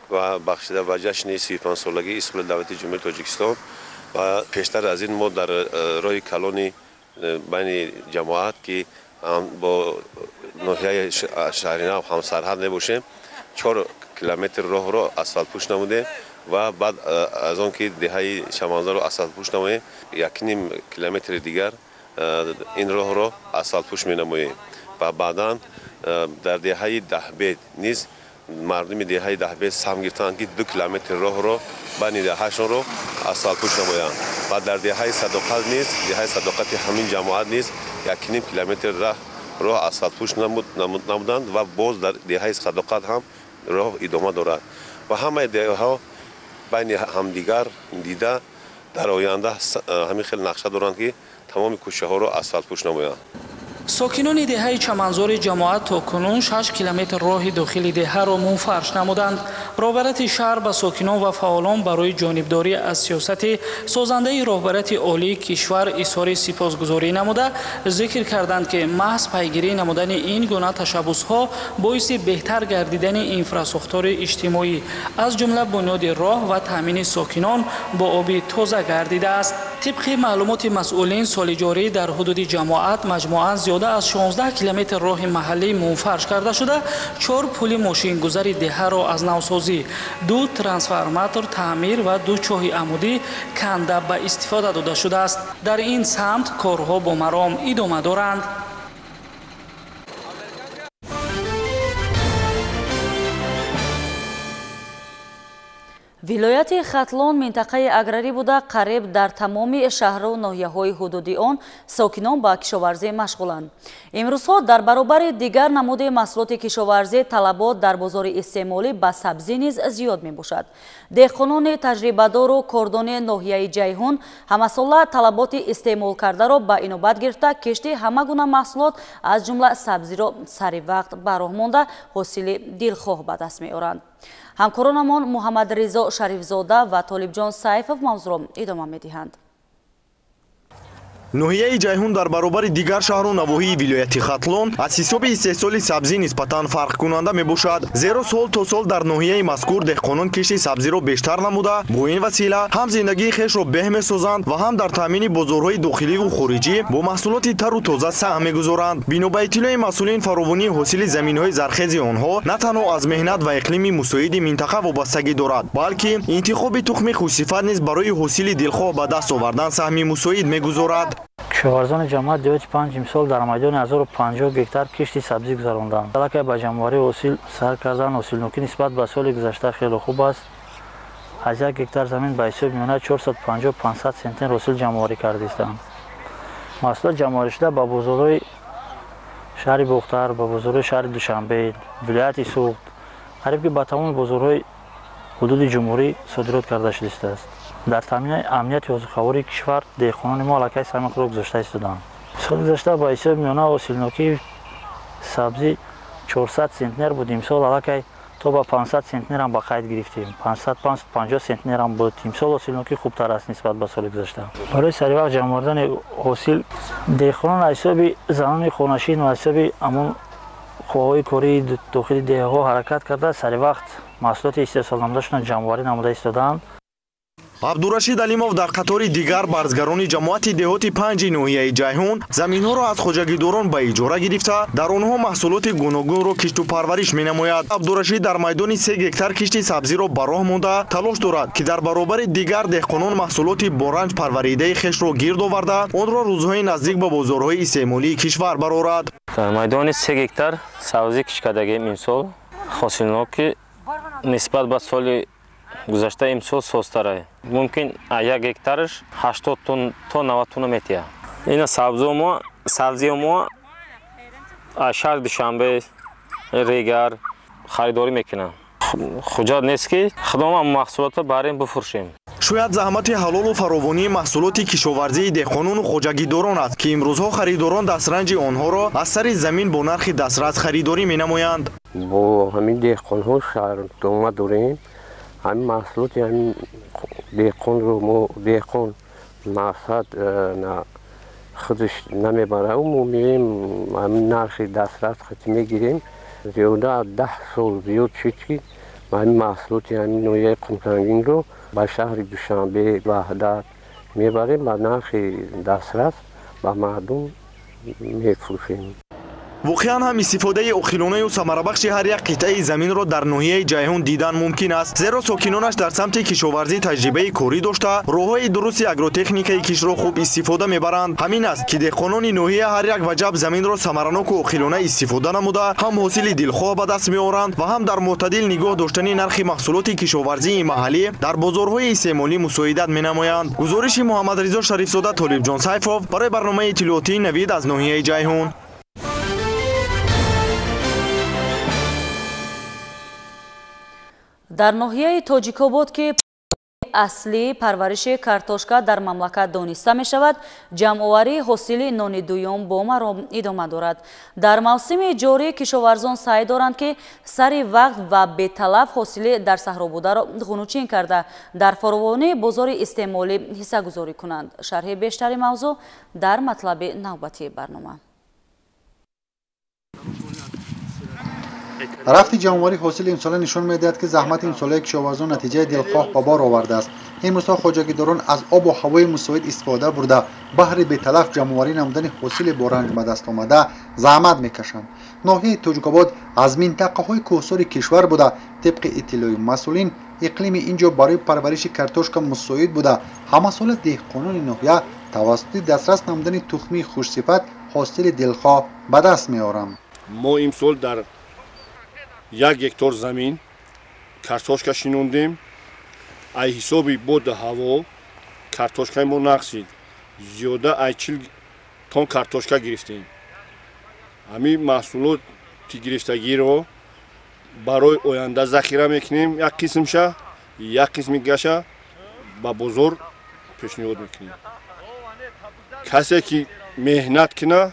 ва бахшида ба ҷашни 35-солагии истиқлоли давлатии Ҷумҳурии Тоҷикистон. Ва пештар аз ин мо дар роҳи калони байни ҷамоат, ки бо ноҳияи Шаҳринав ҳамсарҳад мебошем, 4 километр роҳро асфалтпӯш намудем ва баъд аз он ки деҳаи Чаманзорро асфалтпӯш намоем, 1,5 километри дигар ин роҳро асфалтпӯш менамоем ва баъдан дар деҳаи Даҳбед низ мардуми деҳаи Даҳбед саҳм гирифтанд, ки 2 километр роҳро байни деҳаашонро асфалтпӯш намоянд ва дар деҳаи Садоқат низ, деҳаи Садоқати ҳамин ҷамоат низ 1,5 километр роҳ асфалтпӯш намуданд ва боз дар деҳаи Садоқат ҳам роҳ идома дорад ва ҳамаи деҳаҳо байни ҳамдигар дида дар оянда ҳамин хел нақша доранд, ки тамоми кӯчаҳоро асфалтпӯш намоянд. Сокинони деҳаи Чаманзори ҷамоат то кунун 6 километр роҳи дохили деҳаро мунфарш намуданд. Роҳбарияти шаҳр ба сокинон ва фаъолон барои ҷонибдорӣ аз сиёсати созандаи роҳбарияти олии кишвар изҳори сипосгузорӣ намуда, зикр карданд, ки маҳз пайгирӣ намудани ин гуна ташаббусҳо боиси беҳтар гардидани инфрасохтори иҷтимоӣ, аз ҷумла бунёди роҳ ва таъмини сокинон бо оби тоза гардидааст. Тибқи маълумоти масъулин, соли ҷорӣ дар ҳудуди ҷамоат маҷмӯан зиёда аз 16 километр роҳи маҳаллӣ мунфарш карда шуда, 4 пули мошингузари деҳаро аз навсозӣ, 2 трансформатор таъмир ва 2 чоҳи амудӣ канда ба истифода дода шудааст. Дар ин самт корҳо бо маром идома доранд. Вилояти Хатлон минтақаи аграрӣ буда, қариб дар тамоми шаҳру ноҳияҳои ҳудуди он сокинон ба кишоварзӣ машғуланд. Имрӯзҳо дар баробари дигар намуди маҳсулоти кишоварзӣ талабот дар бозори истеъмолӣ ба сабзӣ низ зиёд мебошад. Деҳқонони таҷрибадору кордони ноҳияи Ҷайҳун ҳамасола талаботи истеъмолкардаро ба инобат гирифта, кишти ҳама гуна маҳсулот аз ҷумла сабзиро сари вақт ба роҳ монда, ҳосили дилхоҳ ба даст меоранд. Ҳамкоронамон Муҳаммадризо Шарифзода ва Толибҷон Сайфов мавзӯъро идома медиҳанд. Ноҳияи Ҷайҳун дар баробари дигар шаҳру навоҳии вилояти Хатлон аз ҳисоби истеҳсоли сабзӣ нисбатан фарқкунанда мебошад, зеро сол то сол дар ноҳияи мазкур деҳқонон кишти сабзиро бештар намуда, бо ин васила ҳам зиндагии хешро беҳ месозанд ва ҳам дар таъмини бозорҳои дохиливу хориҷӣ бо маҳсулоти тару тоза саҳм мегузоранд. Бино ба иттилои масъулин, фаровонии ҳосили заминҳои зархези онҳо на танҳо аз меҳнат ва иқлими мусоиди минтақа вобастагӣ дорад, балки интихоби тухми хушсифат низ барои ҳосили дилхоҳ ба даст овардан саҳми мусоид мегузорад. Кишоварзони ҷамоат деҳоти 5 имсол дар майдони 1050 гектар кишти сабзӣ гузаронданд. Аллакай ба ҷамъоварии ҳосил сар кардан, ҳосилнокӣ нисбат ба соли гузашта хеле хуб аст. Аз 1 гектар замин ба ҳисоби миёна 450-500 центнер ҳосил ҷамъоварӣ кардистанд. Маҳсулот ҷамъоварӣшуда ба бозорҳои шаҳри Бохтар, ба бозорҳои шаҳри Душанбе, вилояти Суғд, қариб ки ба тамоми бозорҳои ҳудуди ҷумҳурӣ содирот карда шудааст. Дар таъмини амнияти озуқавории кишвар деҳқонони мо аллакай саҳми худро гузошта истоданд. Соли гузашта ба ҳисоби миёна ҳосилнокии сабзӣ 400 центнер буд, имсол аллакай То ба 500 центнер ҳам ба қайд гирифтем. 550 центнер ҳам буд. Имсол ҳосилнокӣ хубтар аст нисбат ба соли гузашта. Барои саривақт ҷамъ овардани ҳосил деҳқонон аз ҳисоби занони хонашин ва аз ҳисоби ҳамон қувваҳои кории дохили деҳаҳо ҳаракат карда саривақт маҳсулоти истеҳсолнамудашонро ҷамъоварӣ намуда истодаанд. Абдурашид Алимов дар қатори дигар барзгарони ҷамоати деҳоти панҷи ноҳияи Ҷайҳун заминҳоро аз хоҷагидорон ба иҷора гирифта, дар онҳо маҳсулоти гуногунро кишту парвариш менамояд. Абдурашид дар майдони 3 гектар кишти сабзиро ба роҳ монда талош дорад, ки дар баробари дигар деҳқонон маҳсулоти боранҷ парваридаи хешро гирд оварда, онро рӯзҳои наздик ба бозорҳои истеъмолии кишвар барорад. Дар майдони 3 гектар сабзӣ кишт кардагием имсол ҳосилнокӣ нисбат ба соли гузашта имсол созтарае. Мумкин як гектараш 80 тонн то 90 тонна метиҳад. Ина сабзио мо аз шаҳри Душанбе, Регар харидорӣ мекунанд. Ҳуҷҷат нест, ки худомон маҳсулотро барем бифурӯшем. Шояд заҳмати ҳалолу фаровонии маҳсулоти кишоварзии деҳқонону хоҷагидорон аст, ки имрӯзҳо харидорон дастранҷи онҳоро аз сари замин бо нархи дастрас харидорӣ менамоянд. Бо ҳамин деҳқонҳо шаҳрдома дорем. Ҳамин маҳсулоти ҳамин деҳқонро мо деҳқон мақсад худаш намебарад, мо меоем ҳамин нархи дастрас хати мегирем. Зиёда аз 10 сол зиёд шуд, ки ҳамин маҳсулоти ҳамин ноҳияи Қумсангинро ба шаҳри Душанбе, Ваҳдат мебарем, ба нархи дастрас ба мардум мефурӯшем. Воқеан ҳам истифодаи оқилонаю самарабахши ҳар як қитъаи заминро дар ноҳияи Ҷайҳун дидан мумкин аст, зеро сокинонаш дар самти кишоварзӣ таҷрибаи корӣ дошта, роҳҳои дурусти агротехникаи кишро хуб истифода мебаранд. Ҳамин аст, ки деҳқонони ноҳия ҳар як ваҷаб заминро самараноку оқилона истифода намуда, ҳам ҳосили дилхоҳ ба даст меоранд ва ҳам дар мӯътадил нигоҳ доштани нархи маҳсулоти кишоварзии маҳаллӣ дар бозорҳои истеъмолӣ мусоидат менамоянд. Гузориши Муҳаммадризо Шарифзода, Толибҷон Сайфов барои барномаи иттилоотии Навид аз ноҳияи Ҷайҳун. Дар ноҳияи Тоҷикобод, ки аслии парвариши картошка дар мамлакат дониста мешавад, ҷамъоварии ҳосили нони дуюм бо маром идома дорад. Дар мавсими ҷорӣ кишоварзон саъй доранд, ки сари вақт ва беталаф ҳосили дар саҳро бударо ғунучин карда, дар фаровонии бозори истеъмолӣ ҳиссагузорӣ кунанд. Шарҳи бештари мавзӯъ дар матлаби навбатии барнома. Рафти ҷамъоварии ҳосили имсола нишон медиҳад, ки заҳмати имсолаи кишоварзон натиҷаи дилхоҳ ба бор овардааст. Имрӯзҳо хоҷагидорон аз обу ҳавои мусоид истифода бурда, баҳри беталаф ҷамъоварӣ намудани ҳосили боранҷ ба даст омада заҳмат мекашанд. Ноҳияи Тоҷикобод аз минтақаҳои кӯҳсори кишвар буда, тибқи иттилои масъулин иқлими ин ҷо барои парвариши картошка мусоид буда, ҳамасола деҳқонони ноҳия тавассути дастрас намудани тухмии хушсифат ҳосили дилхоҳ ба даст меоранд. Мо имсол дар 1 гектар замин картошка шинондем. Ай ҳисоби боду ҳаво картошкаи мо нақсид. Зиёда ай 40 тонн картошка гирифтем. Ҳамин маҳсулоти гирифтагиро барои оянда захира мекунем, як қисмша, як қисми дигаша ба бозор пешниҳод мекунем. Касе ки меҳнат куна,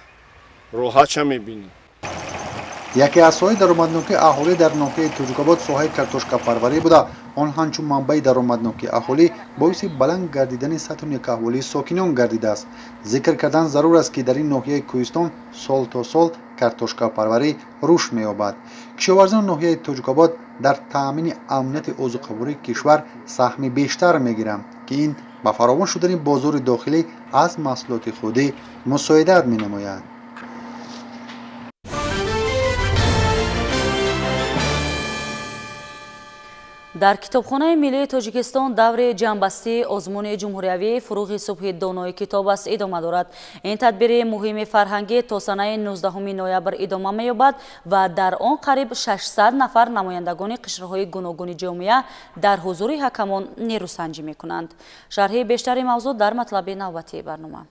роҳатша мебинад. Яке аз соҳаи даромаднокии аҳолӣ дар ноҳияи Тоҷикобод соҳаи картошкапарварӣ буда, он ҳамчун манбаи даромаднокии аҳолӣ боиси баланд гардидани сатҳу некаҳволии сокинон гардидааст. Зикр кардан зарур аст, ки дар ин ноҳияи кӯҳистон сол то сол картошкапарварӣ рушд меёбад. Кишоварзони ноҳияи Тоҷикобод дар таъмини амнияти озуқавории кишвар саҳми бештар мегиранд, ки ин ба фаровон шудани бозори дохилӣ аз маҳсулоти худӣ мусоидат менамояд. Дар китобхонаи миллии Тоҷикистон даври ҷамъбастии озмуни ҷумҳуриявии фурӯғи субҳи донои китоб аст идома дорад. Ин тадбири муҳими фарҳангӣ то санаи 19 ноябр идома меёбад ва дар он қариб 600 нафар намояндагони қишрҳои гуногуни ҷомеа дар ҳузури ҳакамон нерӯсанҷӣ мекунанд. Шарҳи бештари мавзӯъ дар матлаби навбатии барнома.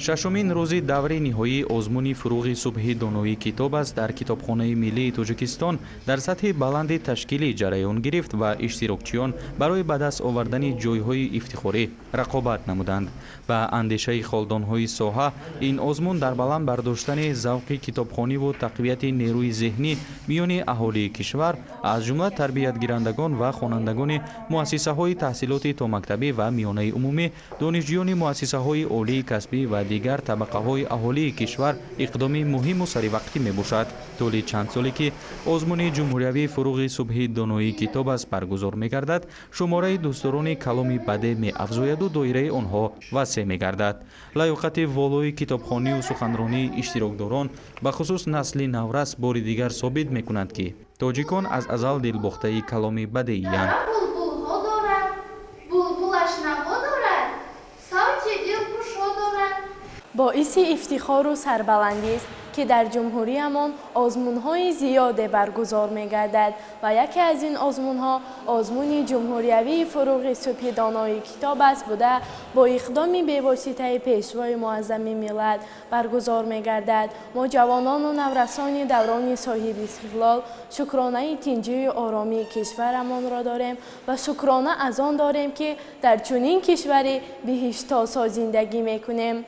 Шашумин рӯзи даври ниҳоии озмуни фуруғи субҳи доноии китоб аст дар Китобхонаи миллии Тоҷикистон дар сатҳи баланди ташкилӣ ҷараён гирифт ва иштирокчиён барои ба даст овардани ҷойҳои ифтихорӣ рақобат намуданд. Ба андешаи холдонҳои соҳа, ин озмун дар баланд бардоштани завқи китобхониву тақвияти нерӯи зеҳнӣ миёни аҳолии кишвар, аз ҷумла тарбиятгирандагон ва хонандагони муассисаҳои таҳсилоти томактабӣ ва миёнаи умумӣ, донишҷӯёни муассисаҳои олии касбӣ ва дигар табақаҳои аҳолии кишвар иқдоми муҳиму саривақтӣ мебошад. Тӯли чанд соле ки озмуни ҷумҳуриявии фуруғи субҳи доноии китоб аст баргузор мегардад, шумораи дӯстдорони каломи бадеъ меафзояду доираи онҳо васеъ мегардад. Лаёқати волои китобхонию суханронии иштирокдорон, бахусус насли наврас, бори дигар собит мекунанд, ки тоҷикон аз азал дилбохтаи каломи бадеиянд. Боиси ифтихору сарбаландист, ки дар ҷумҳуриямон озмунҳои зиёде баргузор мегардад ва яке аз ин озмунҳо озмуни ҷумҳуриявии фуруғи субҳи доноии китоб аст буда, бо иқдоми бевоситаи Пешвои муаззами миллат баргузор мегардад. Мо ҷавонону наврасони даврони соҳиби истиқлол шукронаи тинҷию оромии кишварамонро дорем ва шукрона аз он дорем, ки дар чунин кишвари биҳиштосо зиндагӣ мекунем.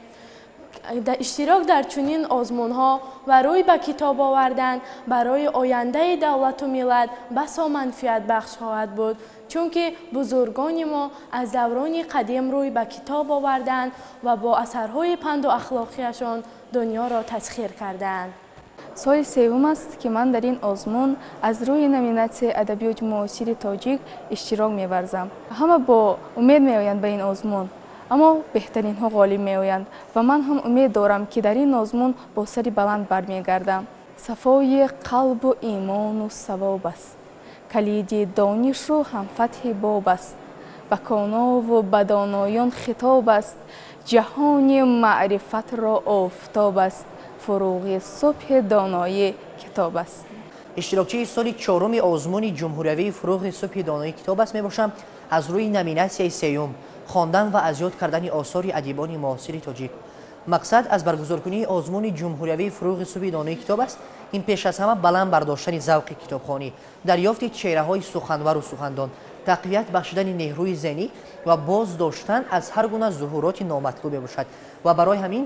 Иштирок дар чунин озмунҳо ва рӯй ба китоб овардан барои ояндаи давлату миллат басо манфиатбахш хоҳад буд, чунки бузургони мо аз даврони қадим рӯй ба китоб оварданд ва бо асарҳои панду ахлоқияшон дунёро тасхир кардаанд. Соли севум аст, ки ман дар ин озмун аз рӯи номинатсияи адабиёти муосири тоҷик иштирок меварзам. Ҳама бо умед меоянд ба ин озмун, аммо беҳтаринҳо ғолиб меоянд ва ман ҳам умед дорам, ки дар ин озмун бо сари баланд бармегардам. Сафои қалбу имону савоб аст, калиди донишу ҳамфатҳи боб аст, ба конову ба доноён хитоб аст, ҷаҳони маърифатро офтоб аст, фуруғи субҳи доноӣ китоб аст. Иштирокчии соли чоруми озмуни ҷумҳуриявии фуруғи субҳи доноии китоб аст мебошам аз рӯи номинатсияи сеюм хондан ва аз ёд кардани осори адибони муосири тоҷик. Мақсад аз баргузоркунии озмуни ҷумҳуриявии фуруғи субҳи доноии китоб аст ин пеш аз ҳама баланд бардоштани завқи китобхонӣ, дарёфти чеҳраҳои суханвару сухандон, тақвият бахшидани нерӯи зеҳнӣ ва боз доштан аз ҳар гуна зуҳуроти номатлуб мебошад. Ва барои ҳамин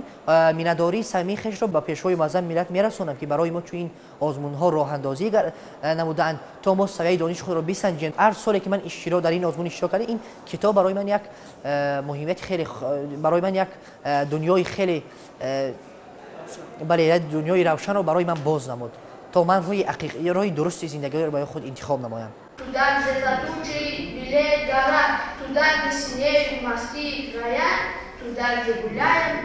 миннатдории самимии хешро ба Пешвои муаззами миллат мерасонам, ки барои мо чунин озмунҳо роҳандозӣ намудаанд, то мо савияи дониши худро бисанҷем. Ҳар соле ки ман дар ин озмун иштирок кардам, ин китоб барои ман як муҳимияти хеле, барои ман як дунёи хеле, бале, дунёи равшанро барои ман боз намуд, то ман роҳи дурусти зиндагиро барои худ интихоб намоям. Туда, где за тучей белеет гора, туда, где синеют морские края, туда, где гуляем.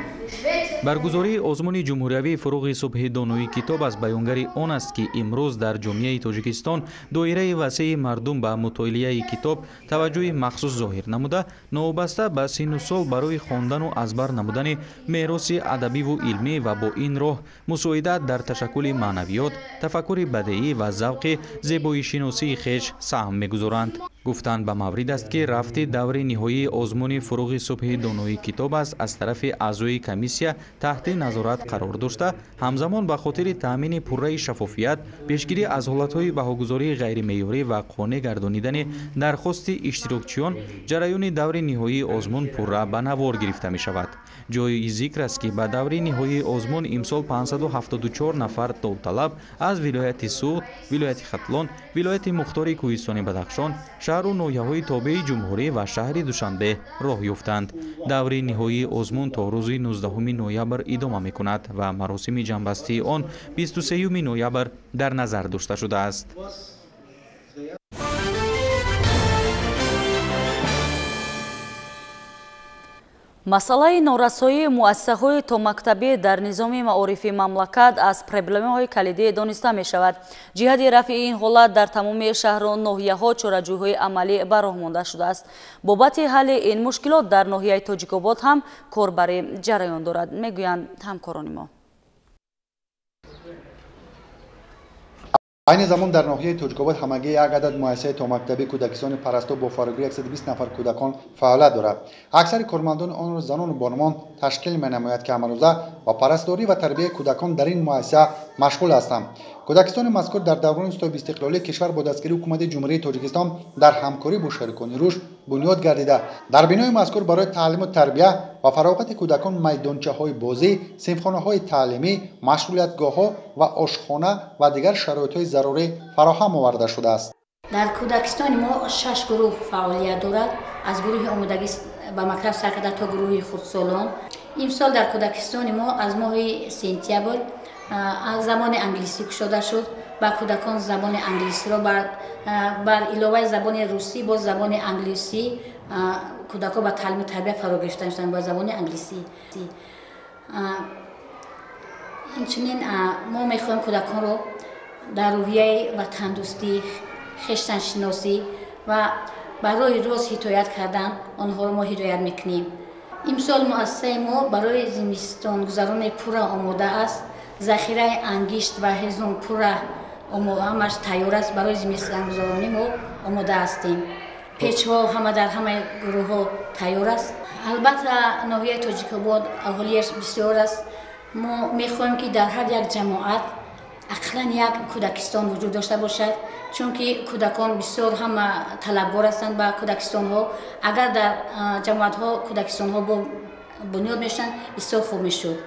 Баргузории озмуни ҷумҳуриявии фуруғи субҳи доноии китоб аз баёнгари он аст, ки имрӯз дар ҷомеаи Тоҷикистон доираи васеи мардум ба мутолиаи китоб таваҷҷӯҳи махсус зоҳир намуда, новобаста ба синну сол барои хондану аз бар намудани мероси адабиву илмӣ ва бо ин роҳ мусоидат дар ташаккули маънавиёт, тафаккури бадеӣ ва завқи зебоишиносии хеш саҳм мегузоранд. Гуфтан ба маврид аст, ки рафти даври ниҳоии озмуни фуруғи субҳи доноии китоб аст аз тарафи аъзои комиссия таҳти назорат қарор дошта, ҳамзамон ба хотири таъмини пурраи шаффофият, пешгирӣ аз ҳолатҳои баҳогузории ғайримеъёрӣ ва қонеъ гардонидани дархости иштирокчиён, ҷараёни даври ниҳоии озмун пурра ба навор гирифта мешавад. Ҷои зикр аст, ки ба даври ниҳоии озмун имсол 574 нафар довталаб аз вилояти Суғд, вилояти Хатлон, вилояти Мухтори Кӯҳистони Бадахшон, шаҳру ноҳияҳои тобеи ҷумҳурӣ ва шаҳри Душанбе роҳ ёфтанд. Даври ниҳоии озмун то рӯзи 19 ноябр идома мекунад ва маросими ҷамъбастии он 23 ноябр дар назар дошта шудааст. Масъалаи норасоии муассисаҳои томактабӣ дар низоми маорифи мамлакат аз проблемаҳои калидӣ дониста мешавад. Ҷиҳати рафъи ин ҳолат дар тамоми шаҳру ноҳияҳо чораҷӯйҳои амалӣ ба роҳ монда шудааст. Бобати ҳалли ин мушкилот дар ноҳияи Тоҷикобод ҳам корбарӣ ҷараён дорад, мегӯянд ҳамкорони мо. Айни замон дар ноҳияи Тоҷикобод ҳамагӣ як адад муассисаи томактабии кӯдакистони Парасту бо фарогирии 120 нафар кӯдакон фаъолият дорад. Аксари кормандони онро занону бонувон ташкил менамояд, ки ҳамарӯза ба парастдорӣ ва тарбияи кӯдакон дар ин муассиса машғул ҳастанд. Кӯдакистони мазкур дар даврони соҳибистиқлолии кишвар бо дастгирии ҳукумати Ҷумҳурии Тоҷикистон дар ҳамкорӣ бо шарикони рушд бунёд гардида. Дар бинои мазкур барои таълиму тарбия ва фароғати кӯдакон майдончаҳои бозӣ, синфхонаҳои таълимӣ, машғулиятгоҳҳо ва ошхона ва дигар шароитҳои зарурӣ фароҳам оварда шудааст. Дар кӯдакистони мо 6 гурӯҳ фаъолият дорад, аз гурӯҳи омодагӣ ба мактаб сар карда то гурӯҳи хурдсолон. Имсол дар кӯдакистони мо аз моҳи сентябр забони англисӣ кушода шуд. Ба кӯдакон забони англисиро бар иловаи забони русӣ бо забони англисӣ кӯдакон ба таълиму тарбия фаро гирифта шуданд бо забони англисӣ. Инчунин мо мехоҳем кӯдаконро дар рӯҳияи ватандӯстӣ, хештаншиносӣ ва барои рост ҳидоят кардан онҳоро мо ҳидоят мекунем. Имсол муассисаи мо барои зимистонгузарони пурра омода аст. Захираи ангишт ва ҳезум пурра ҳамаш тайёр аст. Барои зимистонгузаронӣ мо омода ҳастем. Печҳо ҳама дар ҳамаи гурӯҳҳо тайёр аст. Албатта ноҳияи Тоҷикобод аҳолиаш бисёр аст. Мо мехоҳем, ки дар ҳар як ҷамоат ақаллан як кӯдакистон вуҷуд дошта бошад, чунки кӯдакон бисёр ҳама талабгор ҳастанд ба кӯдакистонҳо. Агар дар ҷамоатҳо кӯдакистонҳо бунёд мешаванд, бисёр хуб мешуд.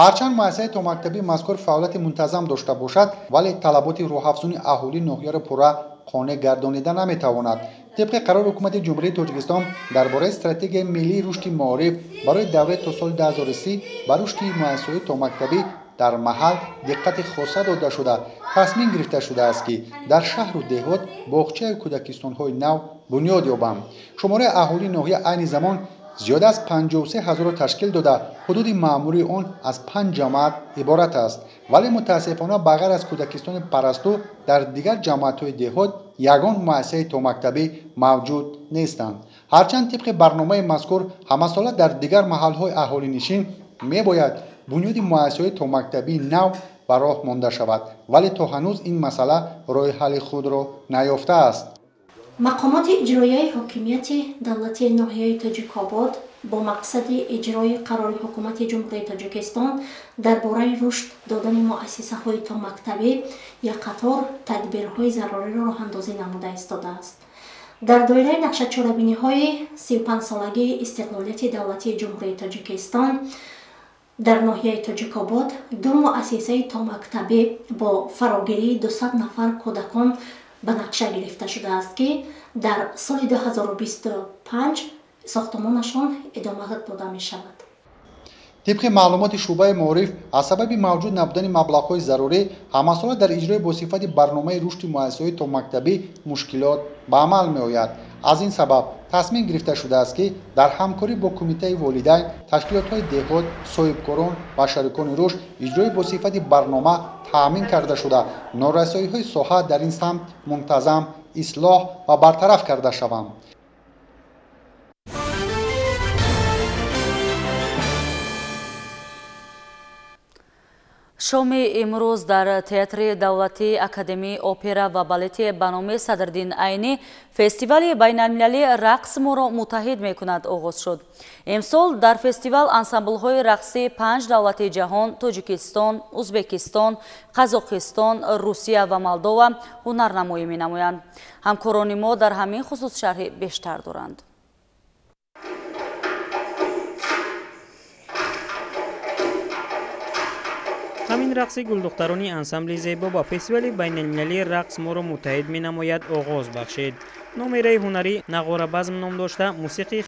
Ҳарчанд муассисаи томактабии мазкур фаъолияти мунтазам дошта бошад, вале талаботи рӯҳафзуни аҳолии ноҳияро пурра қонеъ гардонида наметавонад. Тибқи қарори ҳукумати Ҷумҳурии Тоҷикистон дар бораи стратегияи миллии рушди маориф барои давраи то соли 2030 ба рушди муассисаҳои томактабӣ дар маҳал диққати хоса дода шуда, тасмим гирифта шудааст, ки дар шаҳру деҳот боғчаю кӯдакистонҳои нав бунёд ёбанд. Шумораи аҳолии ноҳия айни замон зиёда аз 53 ҳазорро ташкил дода, ҳудуди маъмурии он аз 5 ҷамоат иборат аст. Вале мутаассифона ба ғайр аз кӯдакистони Парасту дар дигар ҷамоатҳои деҳот ягон муассисаи томактабӣ мавҷуд нестанд. Ҳарчанд тибқи барномаи мазкур ҳамасола дар дигар маҳалҳои аҳолинишин мебояд бунёди муассисаҳои томактабии нав ба роҳ монда шавад, вале то ҳанӯз ин масъала роҳи ҳалли худро наёфтааст. Мақомоти иҷроияи ҳокимияти давлатии ноҳияи Тоҷикобод бо мақсади иҷрои қарори ҳукумати Ҷумҳурии Тоҷикистон дар бораи рушд додани муассисаҳои томактабӣ як қатор тадбирҳои заруриро роҳандозӣ намуда истодааст. Дар доираи нақшачорабиниҳои 35-солагии истиқлолияти давлатии Ҷумҳурии Тоҷикистон дар ноҳияи Тоҷикобод ду муассисаи томактабӣ бо фарогирии 200 нафар кӯдакон ба нақша гирифта шудааст, ки дар соли 2025 сохтмонашон идома дода мешавад. Тибқи маълумоти шӯъбаи маориф, аз сабаби мавҷуд набудани маблағҳои зарурӣ ҳамасола дар иҷрои босифати барномаи рушди муассисаҳои томактабӣ мушкилот ба амал меояд. Аз ин сабаб тасмим гирифта шудааст, ки дар ҳамкорӣ бо кумитаи волидайн, ташкилотҳои деҳот, соҳибкорон ва шарикони рушд иҷрои босифати барнома таъмин карда шуда, норасоиҳои соҳа дар ин самт мунтазам ислоҳ ва бартараф карда шаванд. Шоми имрӯз дар театри давлатии Академияи опера ва балети ба номи Садриддин Айнӣ фестивали байналмилалии рақс моро муттаҳид мекунад оғоз шуд. Имсол дар фестивал ансамблҳои рақсии 5 давлати ҷаҳон Тоҷикистон, Узбекистон, Қазоқистон, Русия ва Молдова ҳунарнамоӣ менамоянд. Ҳамкорони мо дар ҳамин хусус шарҳи бештар доранд. Ҳамин рақси гулдухтарони ансамбли зебо ба фестивали байналмилалии рақс моро муттаҳид менамояд оғоз бахшид. Номераи ҳунарӣ нағорабазм ном дошта, мусиқии